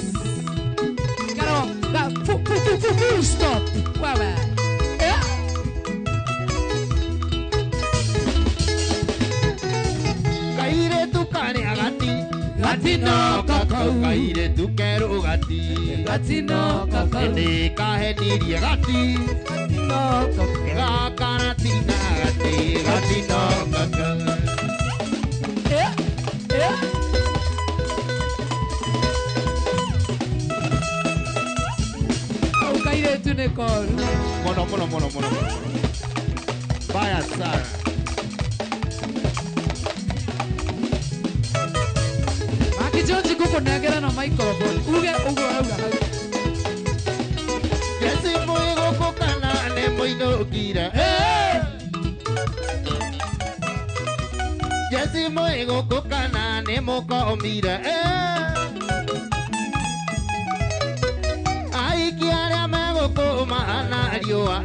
Karo ga fu fu fu fu full stop. Wewe. Yeah. Kairetu karĩa gati gatinoka kau kairetu keru gati gatinoka kau nĩkahenirie gati gatinoka gakaratina gati gatinoka kau. Yeah. Yeah. Kau kairetu nĩ koru. Mono mono mono mono mono. Baya sana. Maki George ngũkũnengera na microphone uge ũguo auga hau. Jesi mwĩgũkũ kana nĩ mũinũkire Jesi mwĩgũkũ kana nĩ mũkomire Aiki arĩa megũkũ mahana riũa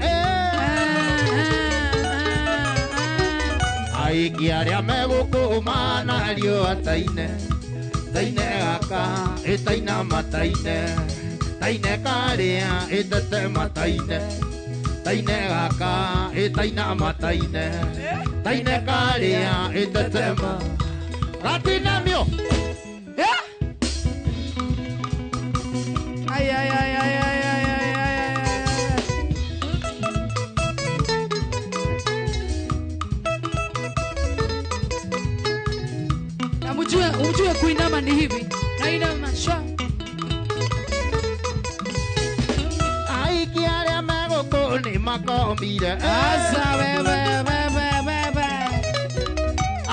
Aiki arĩa megũkũ mahana riũa taine taine gaka ĩtaina mataine taine karĩa ĩtete mataine taine gaka ĩtaina mataine taine karĩa ĩtete ma gatinamio. Yeah. Ay ay ay ay ay ay ay ay ay. Na mjue kuinama ni hivi. Na inama shwa. Aiki arĩa megũkũ nĩ makomire Asa wewe wewe wewe.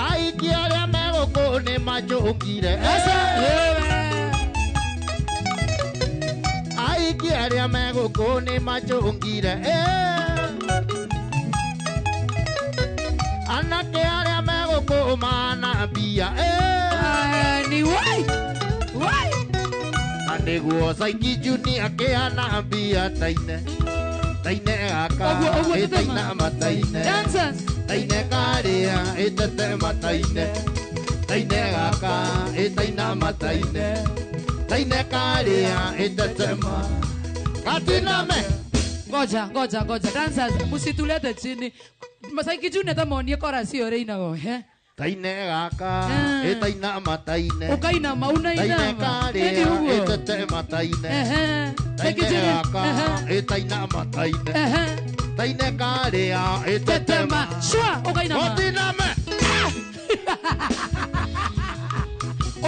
Aiki arĩa megũkũ nĩ manjũkire Asa wewe. Aiki arĩa megũkũ nĩ manjũkire Anake arĩa megũkũ mana mbia Ni wai wai. Na nĩguo Saiki Junior akĩhana mbia taine taine gaka Ũguo ũguo ĩtaina mataine Dancers. taine karĩa ĩtete mataine taine gaka ĩtaina mataine taine karĩa ĩtete ma gatiname. Ngoja ngoja ngoja dancers msitulete chini. Masaiki Junior tamonie chorus hiyo reinagwo he. Taine gaka etainama taine ukainama unainama taine karia etetema taine taine gaka etainama taine taine karia etetema shwa ukainama otiname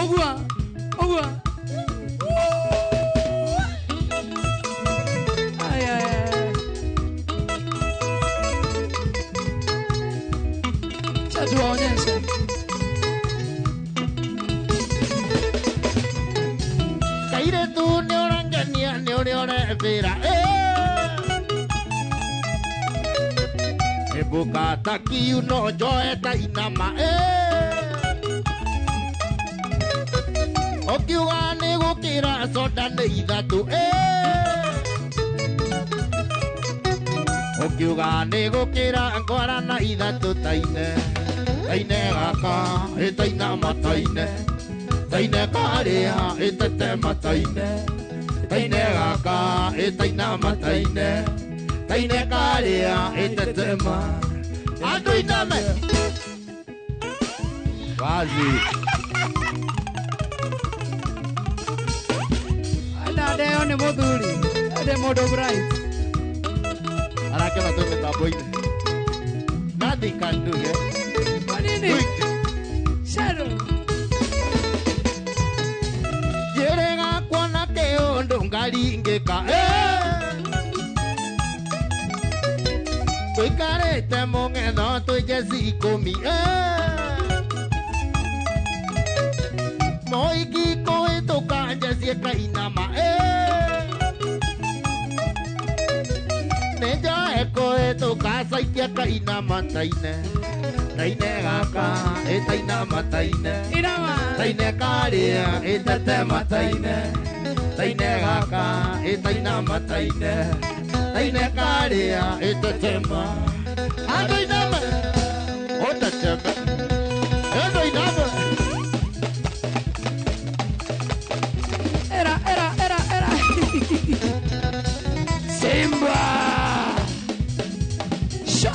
ogua ogua ay ay ay cha tuwaonyeshe kairetu nĩ ũrangenia nĩ ũrĩa ũrebĩra ĩmbũka kiu no njoe ta inama ũkiuga nĩ gũkĩra soda nĩ ithatũ ũkiuga nĩ gũkĩra ngwara na ithatũ taine taine gaka ĩtainama taine taine karia ĩtetema taine taine gaka ĩtainama taine taine karia ĩtetema andũ iname wazi ndeo nĩ mũthuri ndĩ mũndũ bright arakena twĩ mĩtambo-inĩ nothing can do yeah kwa nini Shadow njĩrĩga kuona kĩũndũ ngaringĩka tũikarĩte mũng'etho twĩ njeci ikũmi mũingĩ kũhĩtũka njeci ĩkainama nĩ njoe kũhĩtũka caikia kainama taine taine gaka ĩtainama taine inama taine karia ĩtetema taine taine gaka ĩtainama taine taine karia ĩtetema andũ iname ũteteme andũ iname era era era era Simba Sha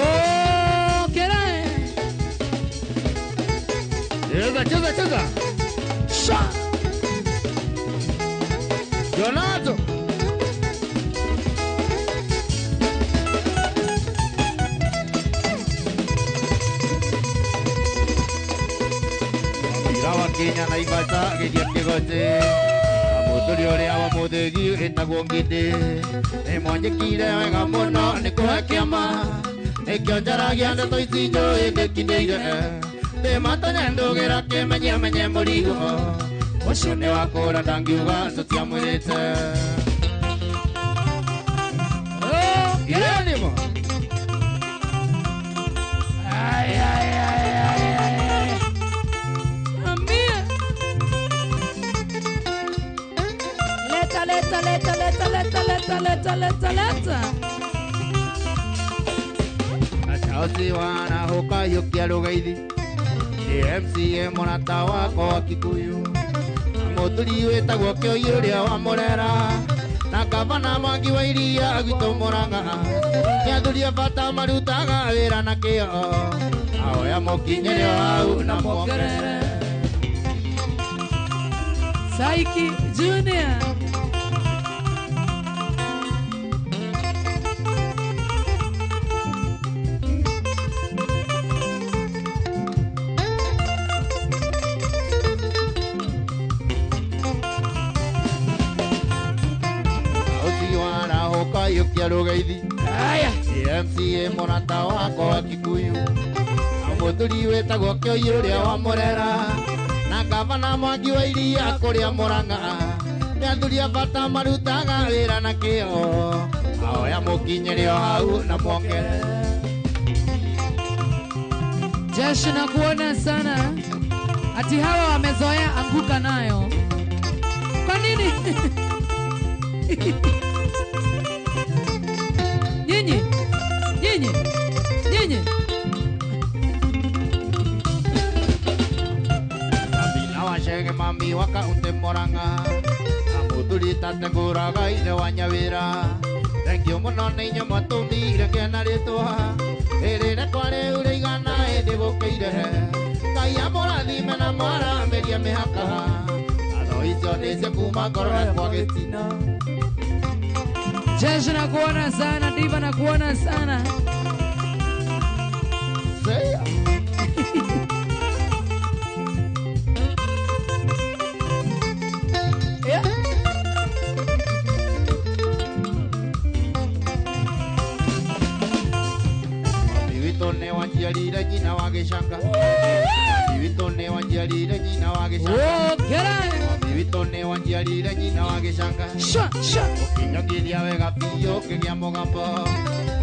Oh, kera Cheza cheza cheza Sha Donato Irawa Kenya na Ivata gĩthiĩ kĩgote mũtũri ũrĩa wa mũthĩgi ĩtagwo ngĩndĩ nĩ mwanjĩkire wega mũno nĩ kũhe kĩama nĩkĩo njaragia ndeto ici njũĩ ndĩkinyĩire ndĩmatonye ndũgĩra kĩmenye menye mũrigo ũcio nĩ wakũra ndangiuga tũtiamwĩrĩte Irenimo Ay ay ay ay ay Ambia Leta leta leta leta leta leta leta leta leta Achaosi wanahuka yukia rũgaithi MCA mũrata wakwa wa Kikuyu mũthuri wĩtagwo Kĩoi ũrĩa wa Mũrera na gavana Mwangi wa Iria gwitũ Mũrang'a nĩ athuri a bata marutaga wĩra na kĩo aoya mũkinyĩre hau na muongerere Saiki Junior Yukia rũgaithi Aya MCA mũrata wakwa wa Kikuyu mũthuri wĩtagwo Kĩoi ũrĩa wa Mũrera na gavana Mwangi wa Iria kũrĩa Mũrang'a nĩ athuri a bata marutaga wĩra na kĩo aoya mũkinyĩre o hau na muongerere Jeshi na kuona sana ati hawa wamezoea anguka nayo kwa nini Nyinyi nyinyi nyinyi Sabina wa Chege mami wa kaunti Murang'a na mũthuri tatengũraga ithe wa Nyawĩra. Thengio mũno nĩ inyuĩ mwatũmire ngĩe na rĩtwa rĩrĩ rĩakwa rĩu rĩigana ĩndĩ gũkĩire. Ngai amũrathime na mwaramĩrie mĩhaka. Ngatho icio nĩ cia kuma ngoro yakwa gĩtina. Jeshi nakuona sana, Diva nakuona sana. Say. Yeah. Mami witũ nĩ wanjiarire nyina wa gĩcanga. Mami witũ nĩ wanjiarire nyina wa gĩcanga. Ũkĩra. Mami witũ nĩ wanjiarire nyina wa gĩcanga. Sha, sha. Ũkĩnyongithia wega biũ ũkĩgĩa mũgambo.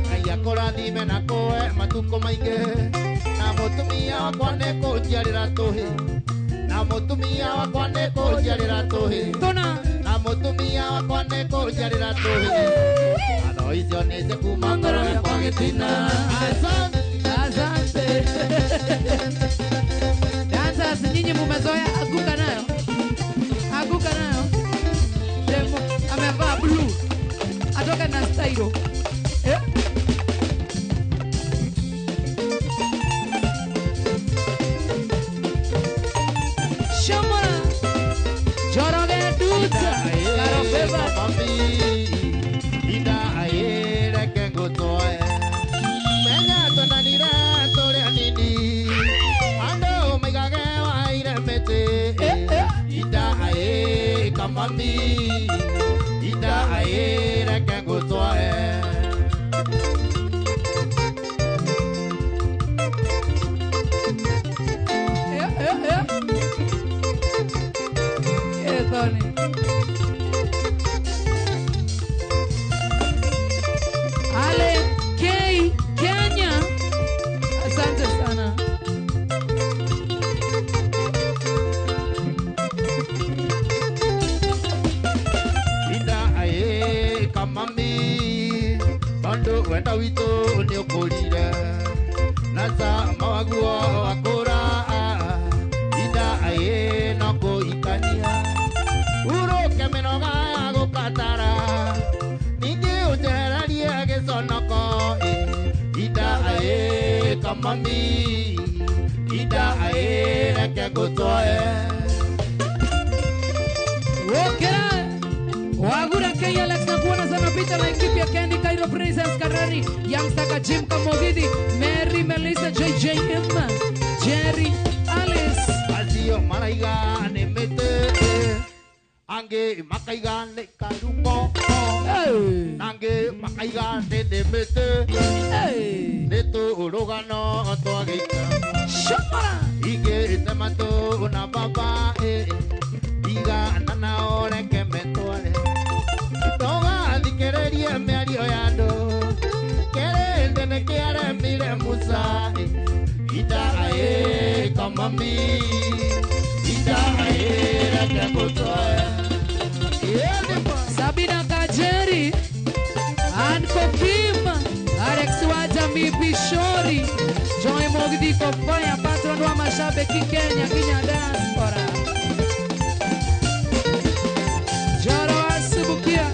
Ngai akũrathime na kũhe matukũ maingĩ. Na mũtumia wakwa nĩ kũnjiarĩra tũhĩ. Na mũtumia wakwa nĩ kũnjiarĩra tũhĩ. Tona. Na mũtumia wakwa nĩ kũnjiarĩra tũhĩ. Ngatho icio nĩ cia kuma ngoro yakwa gĩtina. Asante. Asante. Dancers, nyinyi mumezoea aguka nayo. Aguka nayo. Demo amevaa blue. Atoka na style. Eh? Shama. Joroge Duta. Karo Beba. Mami, ida aye reke ngũtwae. Menya twendanire tũrĩ anini. Andũ maigage waire mĩtĩ. Ida aye kamami. Ida aye reke ngũtwae. Eh, eh, eh. Eh, Tony. Ale K Kenya. Asante sana. Ida aye kamami. Tondũ wendo witũ nĩ ũkũrire. Na cama waguo wakũra. Ida aye no kũhikania. Urũke mĩnoga ya gũbatara. Ningĩ ũnjehererie gĩconoko. Ida aye kamami. Ida aye reke ngũtwae. Wokera. Wagura K Alex nakuona sana Peter Laikipia Candy Cairo Princess Karari Youngster Kajim Kamogidi Mary Melissa JJM Jerry Alice. Acio maraiga nĩ mĩtĩ. Angĩ makaiga nĩ karumo. Hey. Angĩ makaiga nĩ mĩtĩ. Hey. Nĩ tũrũgano twagĩika. Shomora. Ingĩ matũ na baba tigana nao reke metware. Ndũgathikĩrĩrie mĩario ya andũ. Kĩrĩndĩ nĩ kĩaremire Musa. Ida aye kamami. Ida aye reke ngũtwae. Sabina Kajeri Anko Kim Alex Wajami Bishori Joy Mogdi Kopoya patron wa mashabiki Kenya Kenya diaspora Joro Asubukia.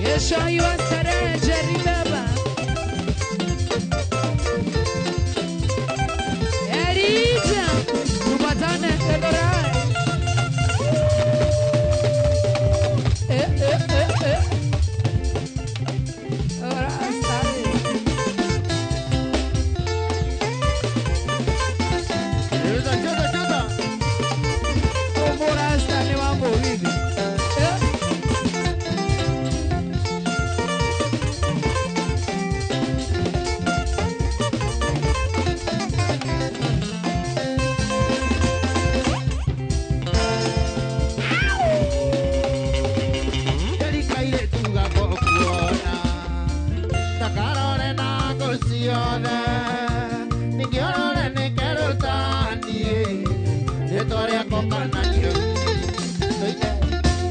Yesha Iwasare Jerry Baba Erija tupatane Eldoret. Eh, eh, eh, eh. Ora stare. Cheza, cheza, cheza. Omorasta ni mambo vipi? Eh.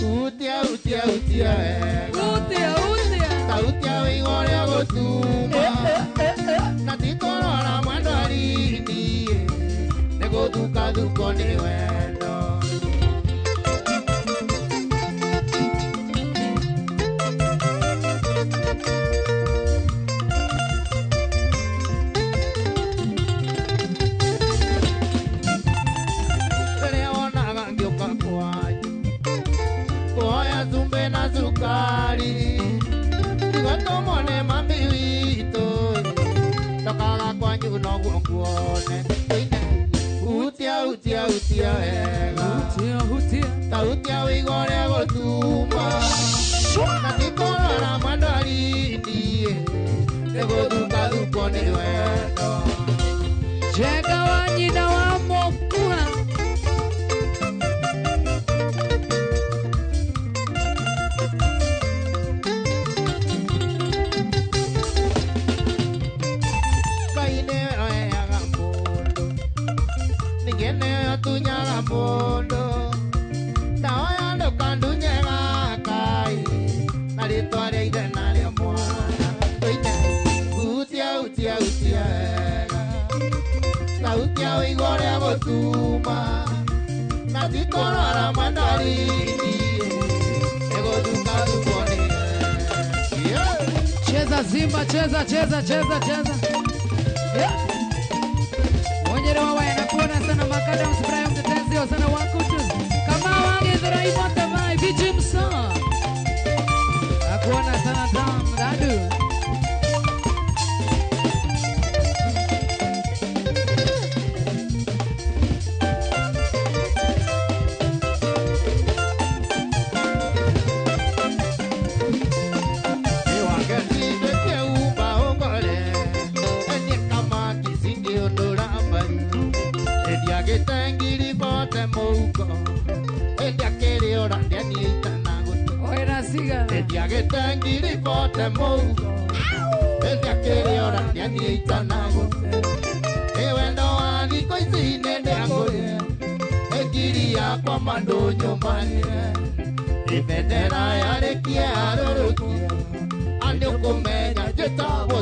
Utia, utia, utia, Utia, utia. Tautia wĩigua ũrĩa gũtuma. Na ti kũrora tuone Hutia hutia hutia wega Hutia hutia Ta hutia wĩigua ũrĩa gũtuma Na ti kũrora mandwarindi Nĩ gũthukathukwo nĩ wendo Jenga wa nyina wa mokua Ngai nĩwe oheaga mũndũ Ningĩ nĩwe ũtunyaga mũndũ Ndahoya ndũkandunye gaka-ĩ Na rĩtwa rĩa ithe na rĩa mwana Tũine hutia hutia hutia wega Ta hutia wĩigua ũrĩa gũtuma Na ti kũrora mandarindi Nĩ gũthukathukwo nĩ yeah. Cheza Simba, cheza cheza cheza cheza. Yeah. Mwenye wa waya nakuona sana makada msibrayo mtetezi wa sana wakutu. Kama wange dhrai mote vai vijim sa. Nakuona sana dam dadu. Oera siga.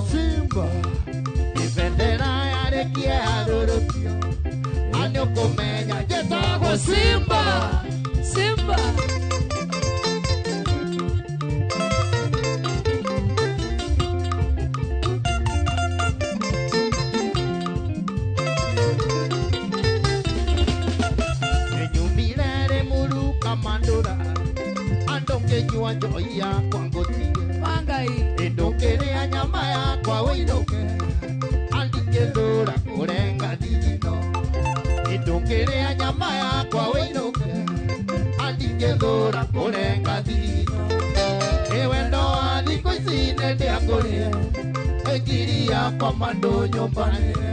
Simba Ibendera yarĩkie harũrũkio Anĩũkũmenya njĩtagwo Simba Simba Nĩnyumire rĩ mũruka mandũra Andũ ngĩnyua njohi yakwa ngũtige Wangai Ndũkĩrĩa nyama yakwa wĩinũke Andikĩthũra kũrenga thigino Ndũkĩrĩa nyama yakwa wĩinũke Andikĩthũra kũrenga thigino Ĩ wendo wa thikũ ici nĩndĩakũrĩe Ngiri yakwa mandũ nyũmbanĩre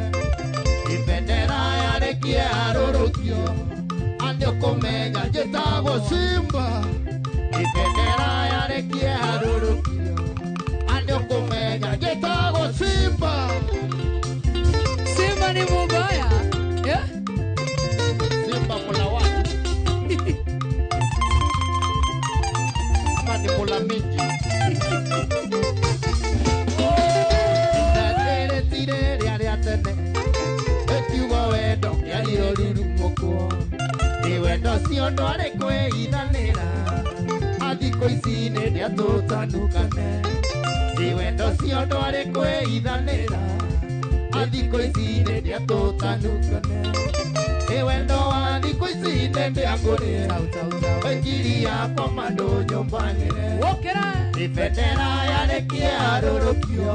Ibendera yarĩkie harũrũkio Anĩũkũmenya njĩtagwo Simba Ibendera yarĩkie harũrũkio Anĩũkũmenya njĩtagwo Simba Simba ni mubaya. Yeah? Simba mula watu ama ni mula mingi Ndatĩrĩtire rĩa rĩa tene Ĩkiugo wendo kĩario rurumũkwo Ĩ wendo ũcio ndwarĩ kwĩithanĩra Athikũ ici nĩ ndĩatũtanukane Ĩ wendo ũcio ndwarĩ kwĩithanĩra Athikũ ici nĩ ndĩatũtanukane Ĩ wendo wa thikũ ici nĩ ndĩakũrĩe Ngiri yakwa mandũ nyũmbanĩre Wokera Ibendera yarĩkie harũrũkio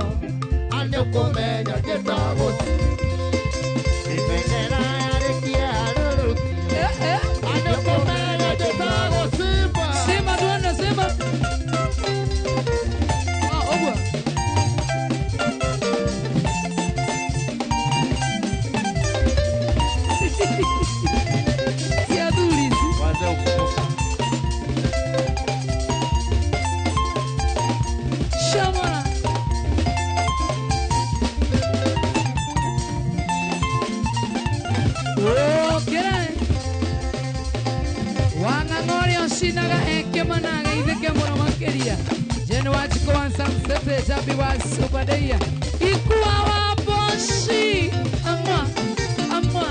Anĩũkũmenya njĩtagwo Ibendera yarĩkie harũrũkio Anĩũkũmenya njĩtagwo Simba Simba tuone Simba. Ah, ogwa. Si adhuri si. Waze ukumbuka Shamara. Wokera. Wang'ang'ori oshinaga ekemanaga itheke mũno makĩria Jane Wachiko wa Samsete Jabi wa Subadeia Ikua wa Boshi Amwa Amwa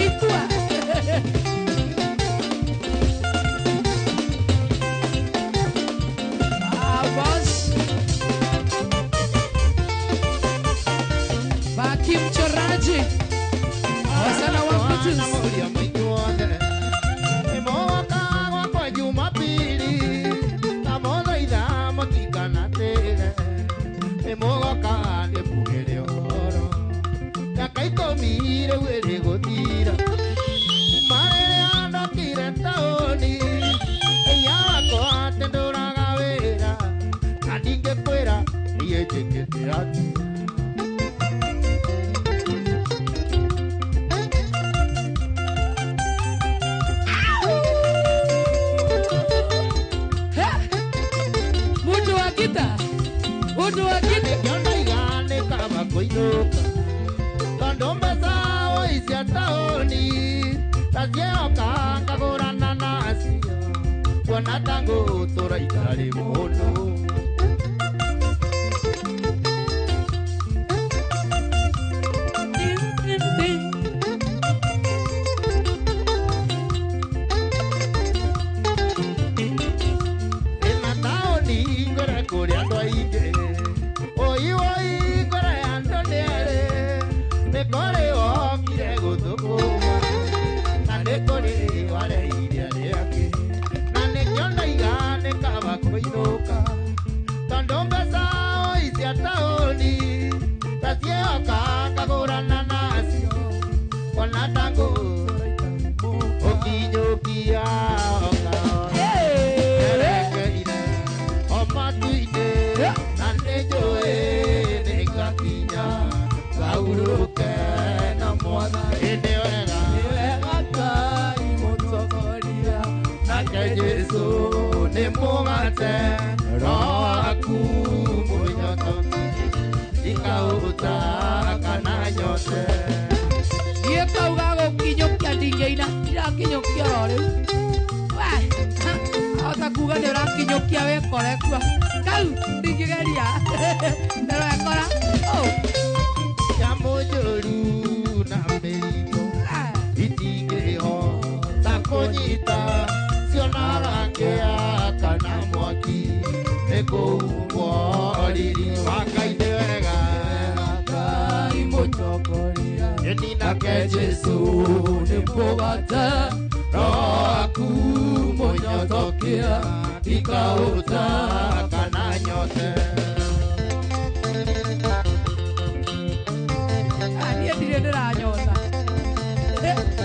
Ikua Ah, Bosh Baki mchoraji Wasana wa Kutus Nĩmũgoka ndĩmugĩre ũhoro Mĩaka ikũmi kũinũka tondũ mbeca oi cia taũni ndacioka ngagũrana nacio kuona ta ngũtũra itarĩ mũndũ. Ĩna taũni ngore kũrĩ andũ aingĩ oi oi ngore andũ nĩ erĩ nĩ kũrĩ wokire gũthũkũma na nĩ kũrĩ wareire arĩa angĩ na nĩkĩo ndaiga nĩ kaba kũinũka tondũ mbeca oi cia taũni ndacioka ngagũrana nacio kuona ta ngũtũra itarĩ mũndũ ũkinyũkia o erekeire o matu-inĩ na nĩ njũĩ nĩ ngakinya ngahurũke na Mwathani. Ĩndĩ wega Wega Ngai mũtongoria nake Jesũ nĩ mũgate roho waku mũnyotoki ndikaũta kana nyote. Niĩ kau ga gũkinyũkia ndingĩina ndirakinyũkia oro rĩu. We, ahota kuga nĩ ũrakinyũkia wĩkore kua. Kau ndingĩgeria. Ndĩrekora. Oh, Nyamũ njũru na mĩrimũ itingĩhota kũnyita cionaga kĩa kana mwaki nĩ kũhumbwo riri wa Ngai nĩ wega Ngai mũtongoria ĩni nake Jesũ nĩ mũgate roho waku mũnyotokia ndikaũta kana nyote. Ah, niĩ ndirĩ ndĩranyota.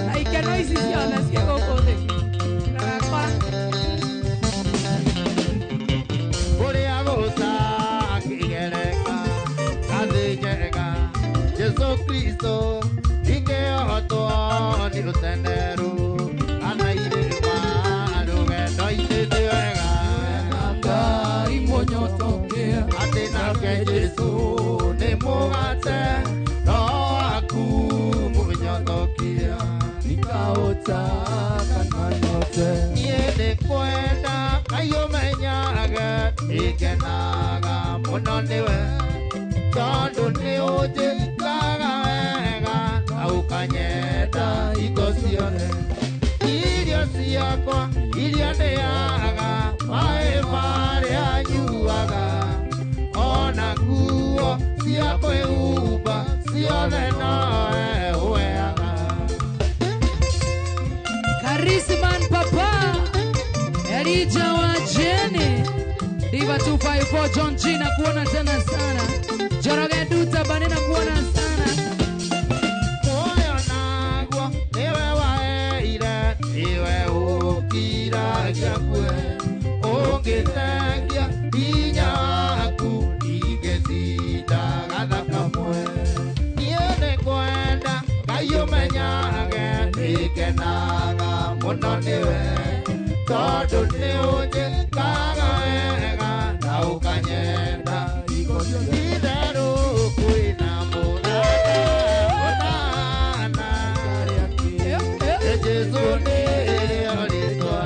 Na ikeno ici ciothe ciĩ gũkũ thĩ. Ndĩrekora. Kũrĩa gũtangĩgereka gathĩ njega Jesũ Kristo ingĩhotwo nĩ rũtenderu kana irĩma rũgendo-inĩ nĩ wega Ngai mũnyotokia atĩ nake Jesũ nĩ mũgate roho waku mũnyotokia ndikaũta kana nyote. Niĩ nĩ kwenda Ngai ũmenyage nĩngenaga mũno nĩwe tondũ nĩ ũnjĩkaga wega na ũkanyenda hingo ciothe. Irio ciakwa iria ndĩaga maĩ marĩa nyuaga ona nguo cia kwĩhumba ciothe nowe ũheaga. Karisman Papa Elijah wa Jeni Diva 254 John G na kuona tena sana. Joroge Duta Bane na kuona sana. Muoyo naguo nĩwe waheire nĩwe ũkiragia kue ũngĩtengia hinya waku ndingĩtinda gathakamwe. Niĩ nĩ kwenda Ngai ũmenyage nĩngenaga mũno nĩwe tondũ nĩ ũnjĩkaga wega na ũkanyenda hingo ciothe. Itherũ kwĩna mũrata ũtahana Jesũ nĩrĩo rĩtwa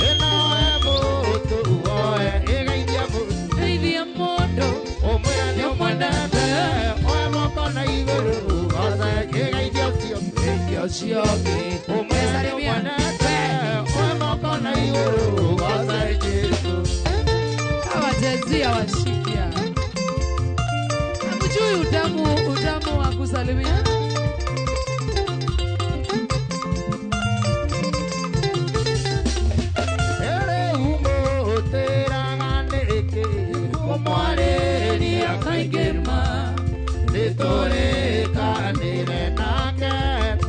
ĩnoe mũtũ woe ĩgeithia mũndũ Geithia mũndũ ũmwĩre nĩ ũmwendete oe moko na igũrũ goce ĩgeithia ũcio Irio ciothe ũmwĩre nĩ ũmwendete oe moko na igũrũ goce Jesũ. Hawajazia washikia. Hamjui utamu wa kusalimia. Ere umũtĩraga nĩkĩ kũmwarĩria kaingĩ ma nĩtũrĩkanĩre nake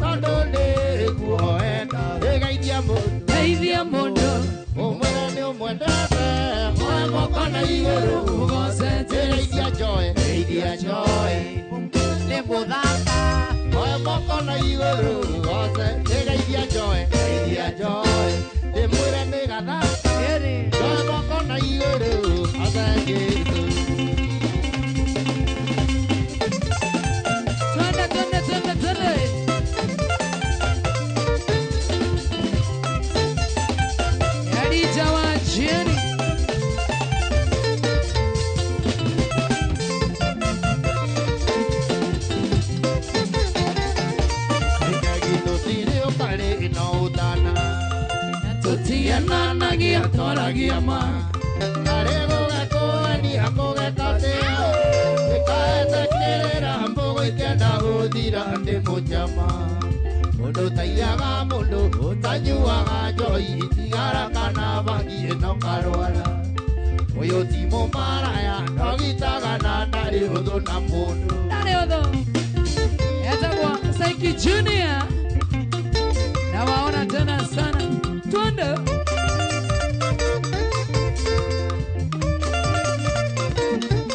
tondũ nĩguo enda ĩgeithia mũndũ Geithia mũndũ ũmwĩre nĩ ũmwendete oe moko na igũrũ ũgoce Jesũ. ĩgeithia joy ĩgeithia joy Nĩ mũthaka. oe moko na igũrũ goce ĩgeithia joy ĩgeithia joy ndĩmwĩre nĩ gathaka Ĩrĩ. oe moko na igũrũ goce Jesũ. Twaragia ma Arĩ gũgekũenia kũgekatia Ĩkaetĩkĩrĩra mbũgũ ikĩenda gũthira ndĩ mũjama Mũndũ taiyaga mũndũ ũtanyuaga njohi thigara kana bangi ĩno karwara Ũyũ ti mũmaraya ndogitaga na ndarĩ ũthũ na mũndũ Ndarĩ ũthũ. Etagwo Saiki Junior. Nawaona tena sana. Twende.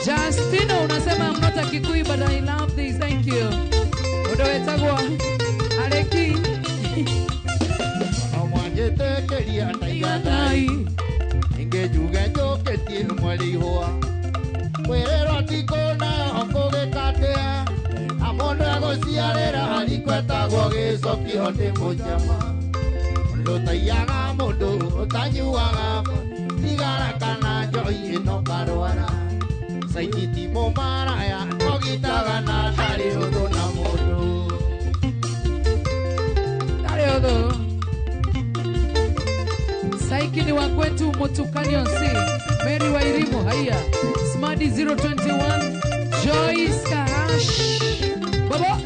Justino unasema I'm not a Kikuyu but I love this. Thank you. Mũndũ wetagwo Areki. Omwanjĩtĩkĩria ndaiganai Ingĩnjuge njũkĩtie mweri ihũa Kwĩrĩrwo ti kũneo kũgĩkatĩa Na mũndũ egũciarĩra harikwetagwo gĩcokio nĩ mũjama Mũndũ ũtaiyaga mũndũ ũtanyuaga thigara kana njohi ĩno karwara Saiki ti mũmaraya ndogitaga na ndarĩ ũthũ na mũndũ Ndarĩ ũthũ. Saiki ni wa kwetu Mutukanio C. Mary Wairimu haya. Smadi 021 Joyce Karash. Baba.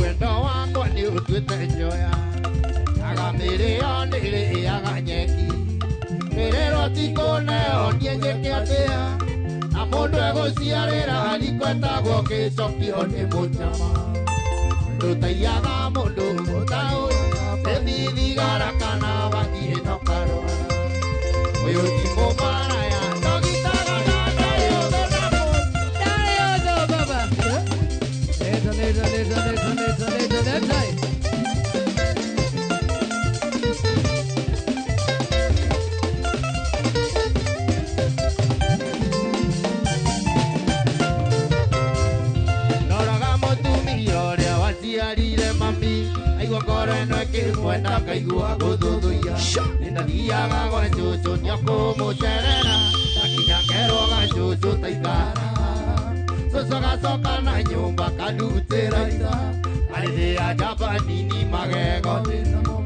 Wendo wakwa nĩ ũtuĩte njoya Agamĩrĩo nĩrĩaga nyeki Kĩrĩro ti kũneo niĩ njĩke atĩa Na mũndũ egũciarĩra harikwetagwo gĩcokio nĩ mũjama Mũndũ ũtaiyaga mũndũ ũtaũĩ Thĩ thigara kana bangi ĩno karwara Ũyũ ti mũmaraya ndogitaga na ndarĩ ũthũ na mũndũ Ndarĩ ũthũ baba. Leta leta leta leta leta leta leta. Noraga mũtumia ũrĩa waciarire mami Aigua ngoro ĩno ĩkĩmwenda ngaigua gũthũthũiya Nĩndathiaga gwa cũcũ nĩokũmũcerera Ngakinya ngerwo ga cũcũ taikara Cũcũ gacoka na nyũmba kandutĩra itha Karĩthĩa njamba nini magego ndĩnamo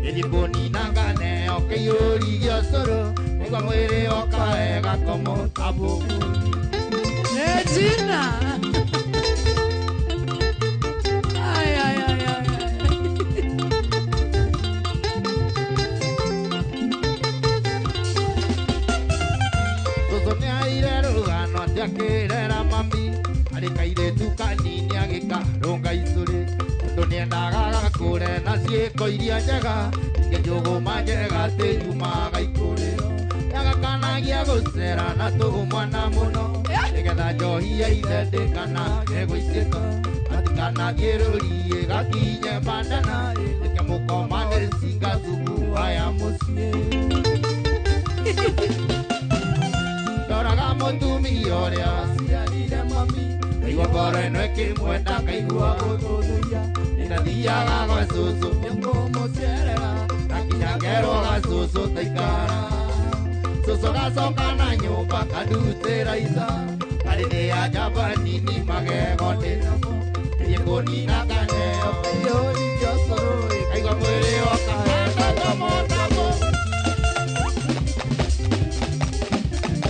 Ĩthiĩ kũnina nganeo kĩiyũri gĩa ũcũrũ Nĩguo mwĩrĩ woka wega komo ta mbũkũ Regina. Ay, ay, ay, ay, ay. Cũcũ nĩaire rũgano atĩ akĩrera mami Arĩ kairĩtu kanini agĩkarũnga icũrĩ Tondũ nĩendaga gakũre na ciĩko iria njega Ingĩ njũgũma njega atĩ yumaga ikũrĩro Nĩagakanagia gũcera na tũmwana mũno Nĩgetha njohi ya ithe ndĩkanage gũitĩka Atikanathiĩ rũriĩ gakinye bandana Ĩke mũkoma nĩ cinga thubu haya mũciĩ Ndoraga mũtumia ũrĩa waciarire mami Ngaigua ngoro ĩno ĩkĩmwenda ngaigua gũthũthũiya Nĩndathiaga gwa cũcũ nĩkũmũcerera Ngakinya ngerwo ga cũcũ taikara Cũcũ gacoka na nyũmba kandutĩra itha Karĩthĩa njamba nini magego ndĩnamo Thiĩ kũnina nganeo kĩiyũri kĩa ũcũrũ Ngaigua mwĩrĩ woka wega komo ta mbũkũ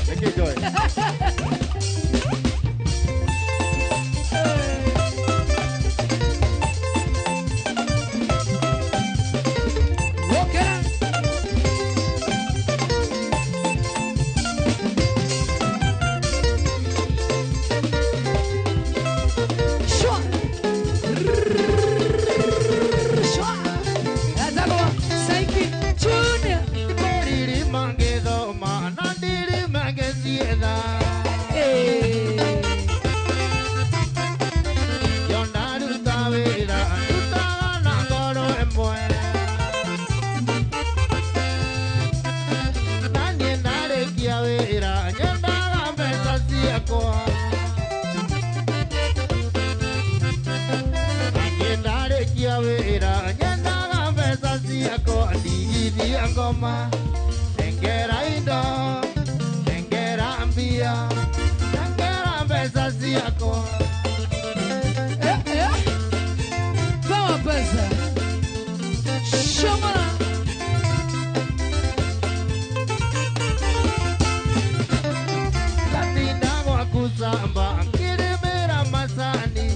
Thank you, Joy. Wokera. Shwa. Shwa. Etagwo Saiki Junior. Ndirĩ mangĩthoma na ndirĩ mangĩcietha Eh. Yo ndaruta wĩra ndutaga na ngoro ĩmwe Na niĩ ndarĩkia wĩra nyendaga mbeca ciakwa Na niĩ ndarĩkia wĩra nyendaga mbeca ciakwa Ndigithia ngoma nengera indo nengera mbia nengera mbeca ciakwa Eh, eh. Sawa. camba ngĩrĩmĩra macani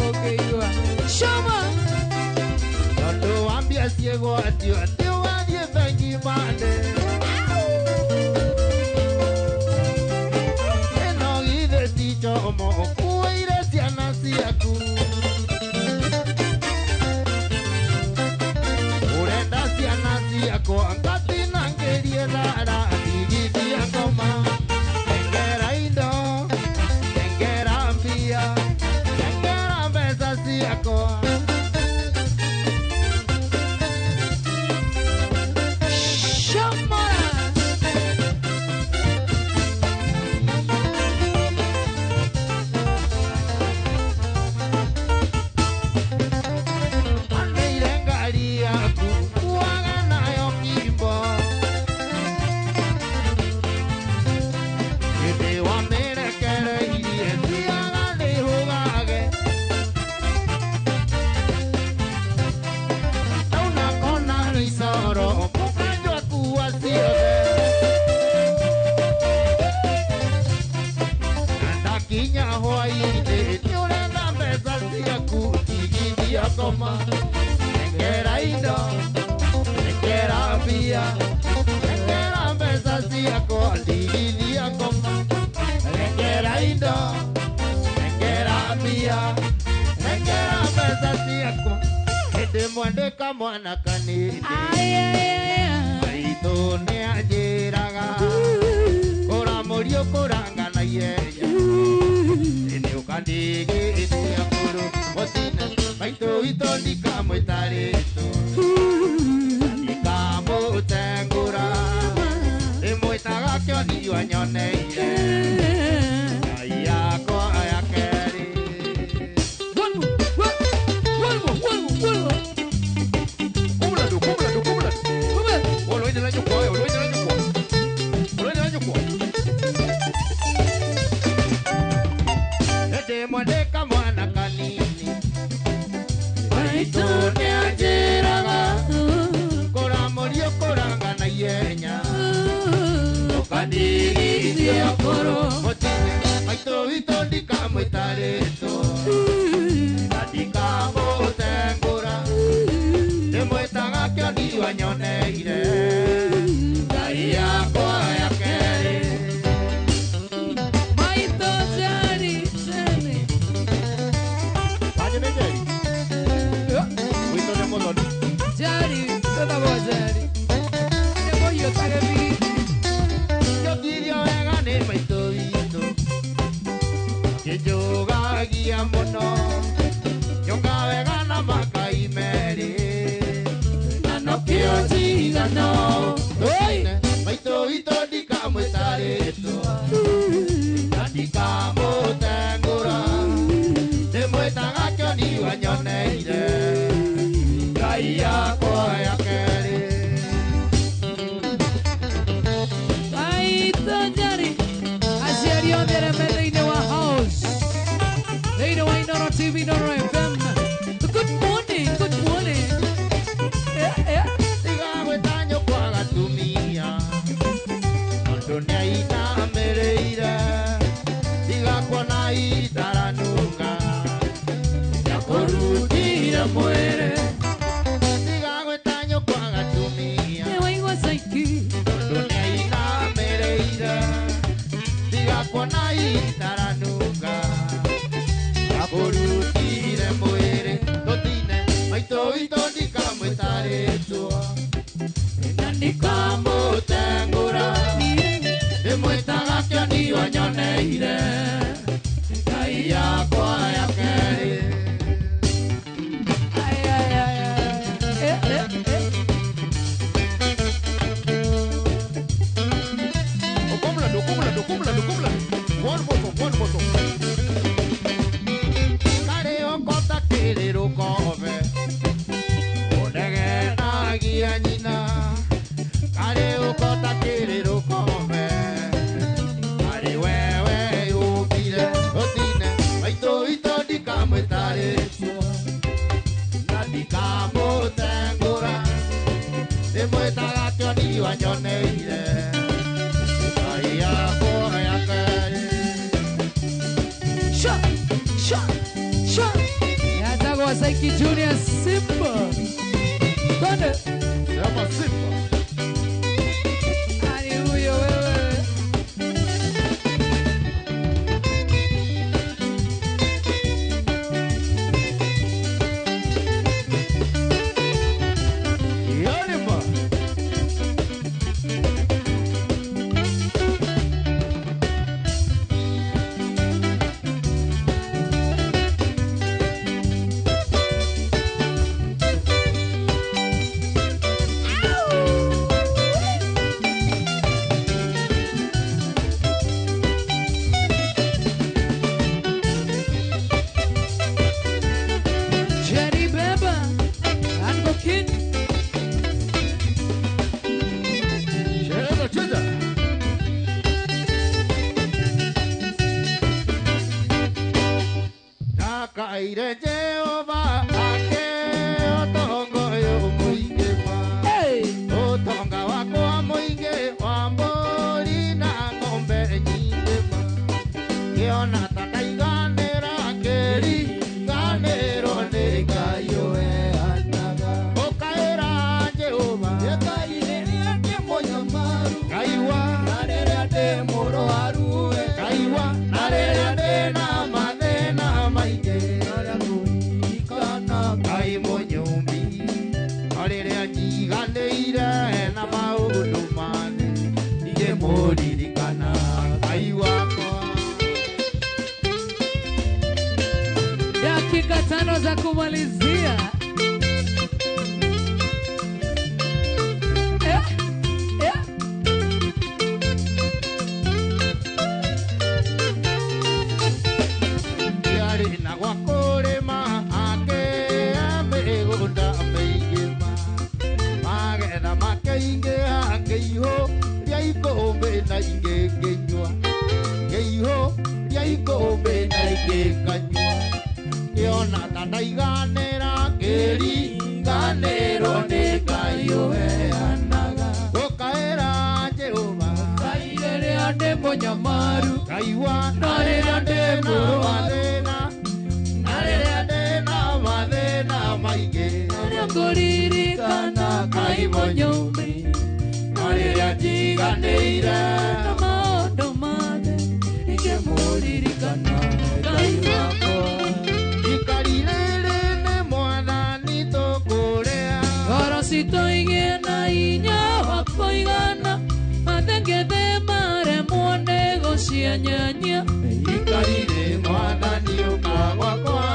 Ũkĩigua. Shoma. Tondũ wa mbia ciĩgwatio atĩ ũgathiĩ bengi mande ĩno githĩ ti njomo ũkuĩire ciana ciaku ũrenda ciana ciakwa ngatinangĩrie thara ndigithia ngoma engera indo engera mbia engera mbeca ciakwa. Shoma. Andeire ngari yaku kuaga nayo kimbo hĩndĩ wamĩrekereirie thiaga ndĩhũgage ndauna kona icoro mũkanjwa kuua ciothe na ndakinya hwainĩ nĩũrenda mbeca ciaku tigithia ngoma engera indo engera mbia engera mbeca ciakwa ndigithia ngoma engera indo engera mbia engera mbeca ciakwa hĩndĩ mwandĩka mwana kanini Ay, ay, ay, ay. maitũ nĩanjĩraga kũra mũriũ kũranga na ihenya nĩ ũkandigithia kũrũ mũtine maitũ witũ ndikamwĩta rĩtũ ndikamũtengũra ndĩmwĩtaga kĩoni wanyoneire ngai yakwa ya kerĩ. One more, one, one more, one more, one more. Kumuladu, kumuladu, kumuladu. Come on. Oloindela nyukwa, oloindela nyukwa. Oloindela nyukwa. Hĩndĩ mwandĩka mwana kanini maitũ nĩanjĩraga kũra mũriũ kũranga na ihenya ũkandigithia kũrũ mũtine maitũ witũ ndikamwĩta rĩtũ na ndikamũtengũra ndĩmwĩtaga kĩoni wanyoneire ngai yakwa ya kerĩ. Maitho jari, jari. Wanyu nĩ Njeri? Witũ nĩ Mũthoni. Jari, twĩtagwo Njeri. Nĩ mũhiũ ta gĩbiriti. Njokirio wega nĩ maitũ witũ kĩnjũgagia mũno njũka wega na makai merĩ Na nokĩo njigano. Oi. Maitũ witũ ndikamwĩta rĩtwa na ndikamũtengũra ndĩmwĩtaga kĩoni wanyoneire ngai yakwa ya kerĩ. Maitho jari. Aciari othe arĩa me thĩinĩ wa house. Thĩinĩ wa Inoro TV, Inoro FM. Good morning, good morning. Eh, eh. Ndigagwĩta nyũkwa gatumia tondũ nĩainamĩrĩire ndigakuona itaranunga nĩakũrutire mwĩrĩ ndigagwĩta nyũkwa gatumia Nĩ waigua caiki. tondũ nĩainamĩrĩire ndigakuona itaranunga nĩakũrutire mwĩrĩ tũtine maitũ witũ ndikamwĩta rĩtwa Na ndikamũtengũra ndĩmwĩtaga kĩoni wanyoneire ngai yakwa ya kerĩ. Ay, ay, Saiki Junior Simba. Twende. Sema Simba. Ani huyo wewe. Yonima. Jerry Beba. Ango King. Cheza cheza. Ndakaire Jehova ake otongo yo muingi ma. Hey. Utonga wakwa muingi wa mbũri na ng'ombe nyingĩ ma. Ngĩona ta ndaiganĩra ngĩriganĩrwo nĩ Ngai ũheanaga. Ũkaĩra Jehova. Ngai rĩrĩa ndĩ mũnyamaru Ngaiwa na rĩrĩa ndĩ mũrwaru we Ngaiwa na rĩrĩa ndĩna mathĩna maingĩ. Arĩa ngũririkana Ngai mũnyũmbi no rĩrĩa njiganĩire na maũndũ mane ningĩmũririkana Ngai wakwa. Dakika 5 za kumalizia. Eh, eh. Ndiarĩ na gwa kũrĩma akĩhe mĩgũnda mĩingĩ ma. Magetha makĩingĩha ngĩihũria ikũmbĩ na ingĩ ngĩnyua. Ngĩihũria ikũmbĩ na ingĩ nganyua. Ngĩona ta ndaiganĩra ngĩriganĩrwo nĩ Ngai ũheanaga. Ngũkaĩra Jehova. Ngai rĩrĩa ndĩ mũnyamaru Ngaiwa na rĩrĩa ndĩ mũrwaru mathĩna na rĩrĩa ndĩna mathĩna maingĩ. Arĩa ngũririkana Ngai mũnyũmbi. Na rĩrĩa njiganĩire Na maũndũ mothe ingĩmũririkana Ngai wakwa. Ikari rĩrĩ nĩ mwathani tũkũrĩa. Ngoro citũ igĩe na hinya wa kũigana mathengethe maremwo nĩ gũcienyenyia. Ikari rĩ mwathani ũka gwakwa.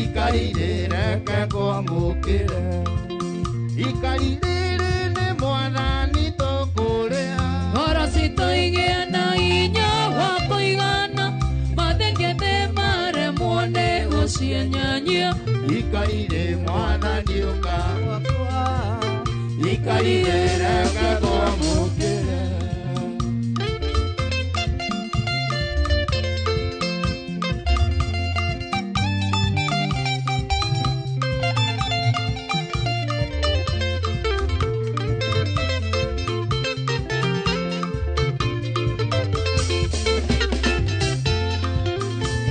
Ikari rĩ reke ngwamũkĩre. Ikari rĩrĩ nĩ mwathani tũkũrĩa. Ngoro citũ igĩe na hinya wa kũigana mathengethe maremwo nĩ gũcienyenyia. Ikari rĩ mwathani ũka gwakwa. Ikari rĩ reke ngwamũkĩre.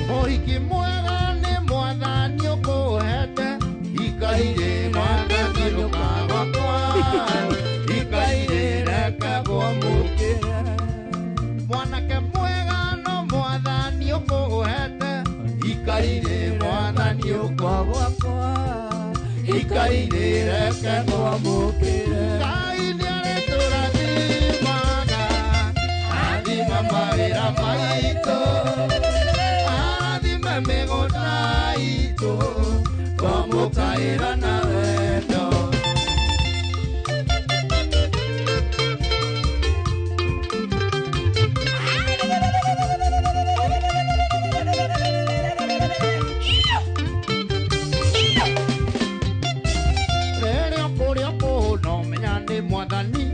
Mũhiki mwega nĩ mwathani ũkũhete. Ikari rĩ mwathani ũka gwakwa. Ikari rĩ reke ngwamũkĩre. Mwanake mwega no mwathani ũkũhete. Ikari rĩ mwathani ũka gwakwa. Ikari rĩ reke ngwamũkĩre. Ngai nĩarĩtũrathimaga. Rathima mawĩra maitũ. Arathime mĩgũnda itũ. Twamũkaĩra na wendo. Rĩrĩa ũkũrĩa kũhũna ũmenya nĩ mwathani.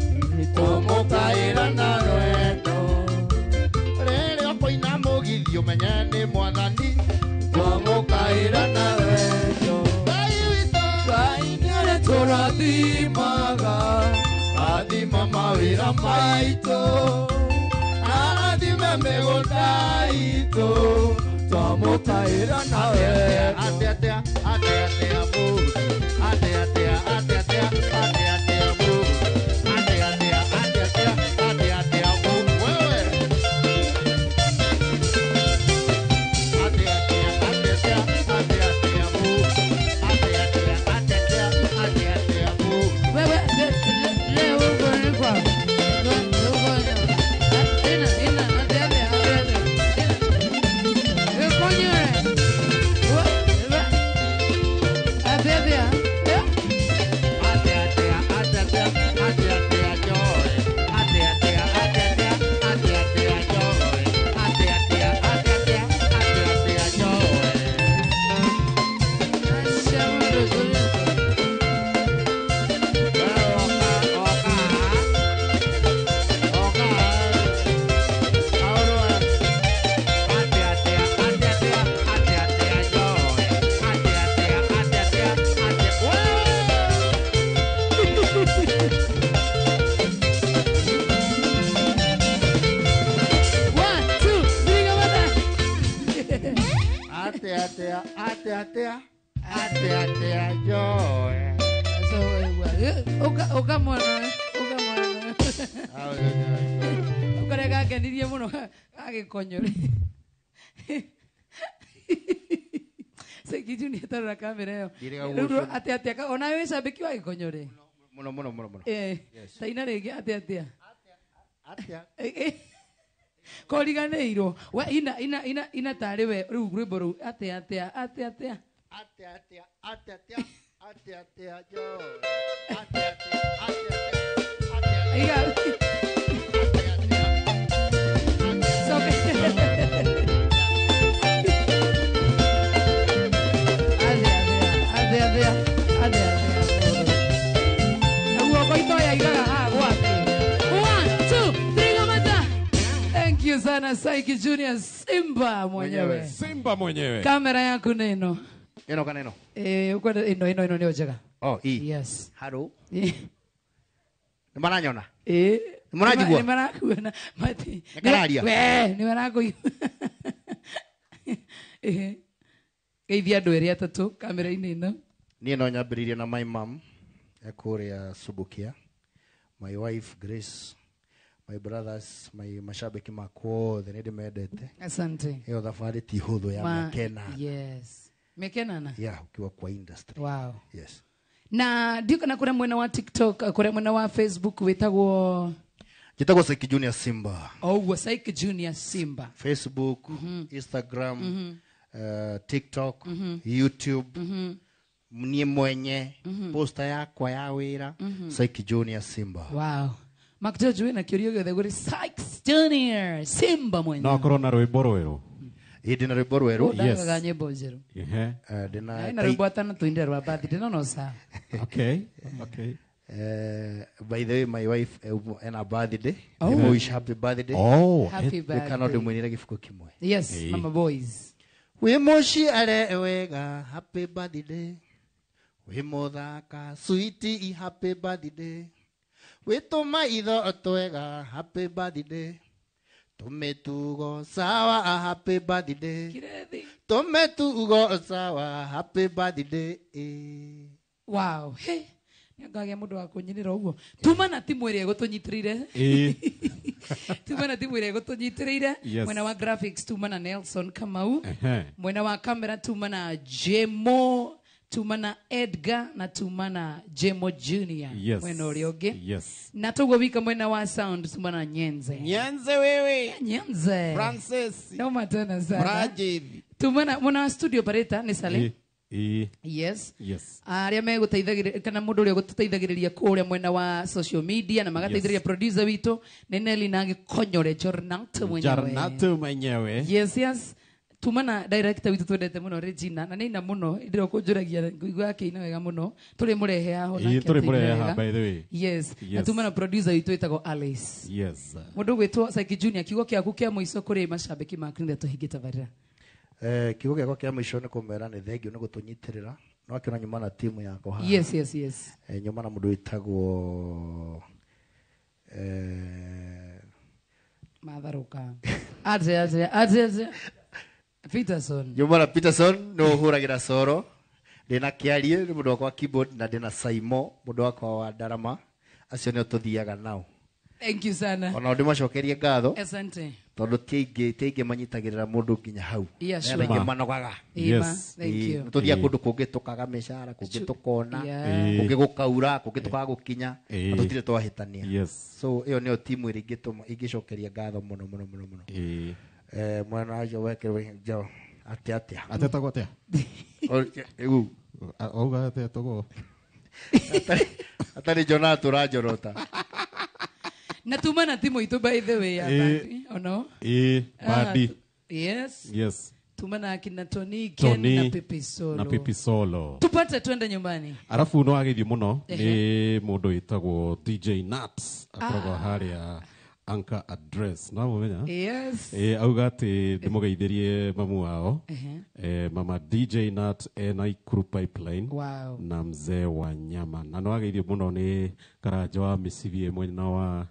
Tũmũkaĩra na wendo. Rĩrĩa ũkũina mũgithi ũmenye nĩ mwathani. Twamũkaĩra na wendo. Ngai witũ. Ngai nĩarĩtũrathimaga Rathima mawĩra maitũ. Arathime mĩgũnda itũ. Twamũkaĩra na wendo Atĩa atĩa atĩa Atia atia atia atia atia joe. So uka mwana uka mwana. Ukarega kenirie muno agikonyore. Saiki Junior tarora kamera ĩyo. Rĩu atĩa atĩa ona wĩ cambĩki wa gĩkonyore. Muno muno muno muno. Taina rĩngĩ atĩa atĩa. Atĩa. Koriganĩirwo. We ina ina ina ina tarĩ we rĩu rwĩmbo rũu atĩa atĩa atĩa atĩa. Atĩa atĩa atĩa atĩa atĩa atĩa jo. Atĩa atĩa atĩa atĩa. Iga. Thank you sana Saiki Junior Simba mwenyewe. Simba mwenyewe. Kamera yaku neno. Eno kaneno. Uko ino ino ino ndio njega. Oh, i. Yes. Hello. Ni maranyona. Ni marajigua. Ni marakuona mati. Ni We, ni marakuigua. Geithia andũ erĩ atatũ kamera-inĩ ĩno. Niĩ no nyambĩrĩrie na my mom ekũrĩa Subukia, my wife Grace, my brothers, my mashabiki makwa othe nĩ ndĩmendete. Asante. Ĩyo thabarĩ ti hũthũ ya mĩaka ĩnana. Yes. Mĩaka ĩnana? Yeah, ukiwa kwa industry. Wow. Yes. Na ndiũ kana kũrĩa mwena wa TikTok, kũrĩa mwena wa Facebook wĩtagwo Njĩtagwo Saiki Junior Simba. Oh, Saiki Junior Simba. Facebook, Instagram, TikTok, YouTube. Niĩ mwenye poster yakwa ya wĩra Saiki Junior Simba. Wow. Makjojo wĩna kĩũria gĩothe gũrĩ Saiki Junior Simba mwenye. No akorwo na rwĩmbo rwerũ. Ĩ ndĩna rwĩmbo rwerũ. Yes. Nyĩmbo njerũ. Ehe. Ndĩna na rwĩmbo atano tũinde rwa birthday no no sawa. Okay. Okay. By the way, my wife ena birthday. Oh. Wish happy birthday. Oh, happy birthday. Kana ndĩmwinĩre gĩbuku kĩmwe. Yes, hey. Mama boys. Wĩ mũciare wega, happy birthday. Wĩ mũthaka, sweetie, happy birthday. Wĩ tũmaitho twega, happy birthday. Tũmĩtugo sawa, happy birthday. Tũmĩtugo sawa, happy birthday. Wow. Hey. Nĩngagĩa mũndũ wa kũnyinĩra ũguo. Tuma na timu ĩrĩa ĩgũtũnyitĩrĩire. Tuma na timu ĩrĩa ĩgũtũnyitĩrĩire. Mwena wa graphics tuma na Nelson Kamau. Mwena wa camera tuma na Jemo, tuma na Edgar na tuma na Jemo Junior. Yes. Mwena ũrĩa ũngĩ. Yes. Na toguo wika mwena wa sound tuma na Nyenze. Nyenze wewe. Nyenze. Francis. No matana sana. Rajiv. Tuma na mwena wa studio operator nĩ Saleh. Yes. Yes. Arĩa megũteithagĩrĩria kana mũndũ ũrĩa ũgũtũteithagĩrĩria kũrĩa mwena wa social media na magateithĩrĩria producer witũ nĩ Nelly na Gĩkonyore Jornat mwenyewe. Jornat mwenyewe. Yes, yes. Tuma na director witũ twendete mũno Regina na nĩina mũno ndĩro kũnjũragia ngũigua akĩina wega mũno tũrĩ mũrehe haho nake. Tũrĩ mũrehe haha by the way. Yes. Na tuma na producer witũ wĩtagwo Alice. Yes. Mũndũ ũgwĩtwo Saiki Junior kiugo kĩaku kĩa mũico kũrĩ macambĩki maku nĩ tũhinge tabarĩra. Kiugo gĩakwa kĩa mũico nĩ kũmera nĩ thengio nĩ gũtũnyitĩrĩra no akĩona nyuma na timu yakwa haha. Yes, yes, yes. Nyuma na mũndũ wĩtagwo Matharũka. Aje aje aje aje. Peterson. Nyuma na Peterson nĩ ũhũragĩra coro. Ndĩna Kĩarie nĩ mũndũ wakwa wa keyboard na ndĩna Saimo mũndũ wakwa wa ndarama. Acio nĩo tũthiaga nao. Thank you sana. Ona ndĩmacokerie ngatho. Asante. Tondũ ti aingĩ manyitagĩrĩra mũndũ nginya hau. Yeah, sure. Aingĩ manogaga. Yes. Thank you. Tũthiaga kũndũ kũngĩ tũkaga mĩcara, kũngĩ tũkona, kũngĩ gũkaura, kũngĩ tũkaga gũkinya, na tũtirĩ twahĩtania. Yes. So ĩyo nĩyo timu ĩrĩa ingĩcokeria ngatho mũno mũno mũno mũno. Mwana wacio wekĩrwo njo atĩa atĩa. Atĩa tagwo atĩa? Ĩu. Auga atĩa tagwo? Atarĩ Jonathan ũranjorota. Na tuma na timu itu by the way ya bandi ono. Bandi. Yes. Yes. Tuma na akina Tony Ken na Pipi Solo. Na Pipi Solo. Tupate twende nyumbani. Arafu no ageithio muno ni mundu witagwo DJ Nuts akoragwo haria Anchor Address. No mumenya? Yes. Auga ati ndimugeithirie mamu wao. Mama DJ Nut Naikuru Pipeline. Wow. Na mzee wa nyama. Na no ageithio muno ni Karanja wa mĩcibi mwena wa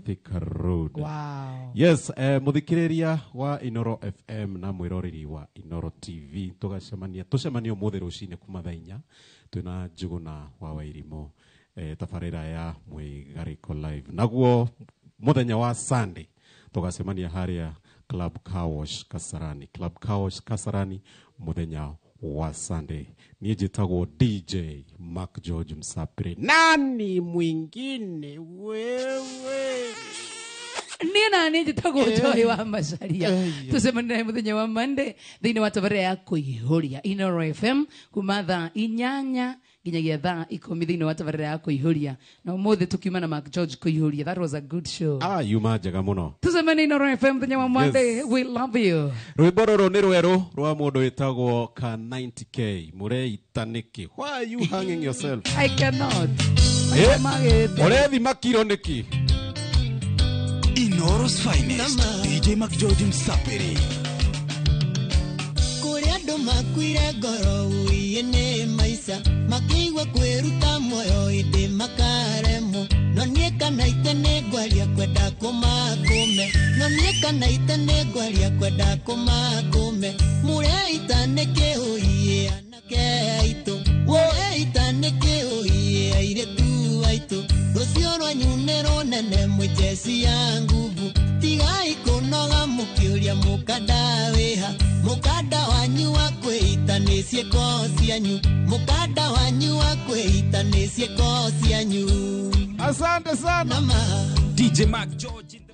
Thika Road. Wow. Yes, muthikiriria wa Inoro FM na mwiroreri wa Inoro TV, tugacemania tucemanie umuthi rucini kuma thaa 4 twina Njuguna wa Wairimu, tabarĩra ya Mwĩgarĩko Live. Naguo muthenya wa Sunday tugacemania haria Club Car Wash Kasarani, Club Car Wash Kasarani muthenya wa Sunday. Niĩ njĩtagwo DJ Mark George Msapiri, nani mwingine wewe? Niĩ na niĩ njĩtagwo Joy wa Macaria. Tũcemanie nawe mũthenya wa Monday thĩinĩ wa tabarĩra ya Kũihũria Inoro FM kuma thaa 8 nginyagia thaa 10 thĩinĩ wa tabarĩra ya Kũihũria. Na ũmũthĩ tũkiuma na Mark George Kũihũria. That was a good show. Ah, yuma njega mũno. Tũcemanie Inoro FM mũthenya wa Monday. Yes. We love you. Rwĩmbo rũrũ nĩ rwerũ rwa mũndũ wĩtagwo ka 90K. Mũreita nĩkĩ? Why are you hanging yourself? I cannot. Eh, ũrethima kiro nĩkĩ? Inoro's finest, DJ McGeorge Msapiri. Kũrĩ andũ makuire ngoro ũiĩ nĩ maica, makĩigua kwĩruta muoyo ĩndĩ makaremwo. No niĩ kana ite nĩ ngwaria kwenda kũmakũme, no niĩ kana ite nĩ ngwaria kwenda kũmakũme. Mũreita nĩkĩ ũiĩ anake aitũ, mũreita nĩkĩ ũiĩ airĩtu aitũ. Rũciũ rwanyu nĩ rũnene mwĩ njeci ya nguvu, tigai kũnoga mũkĩũria mũkanda wĩha. Mũkanda wanyu wa kwĩita nĩ ciĩko cianyu, mũkanda wanyu wa kwĩita nĩ ciĩko cianyu. Asante sana Nama. DJ Mark George in the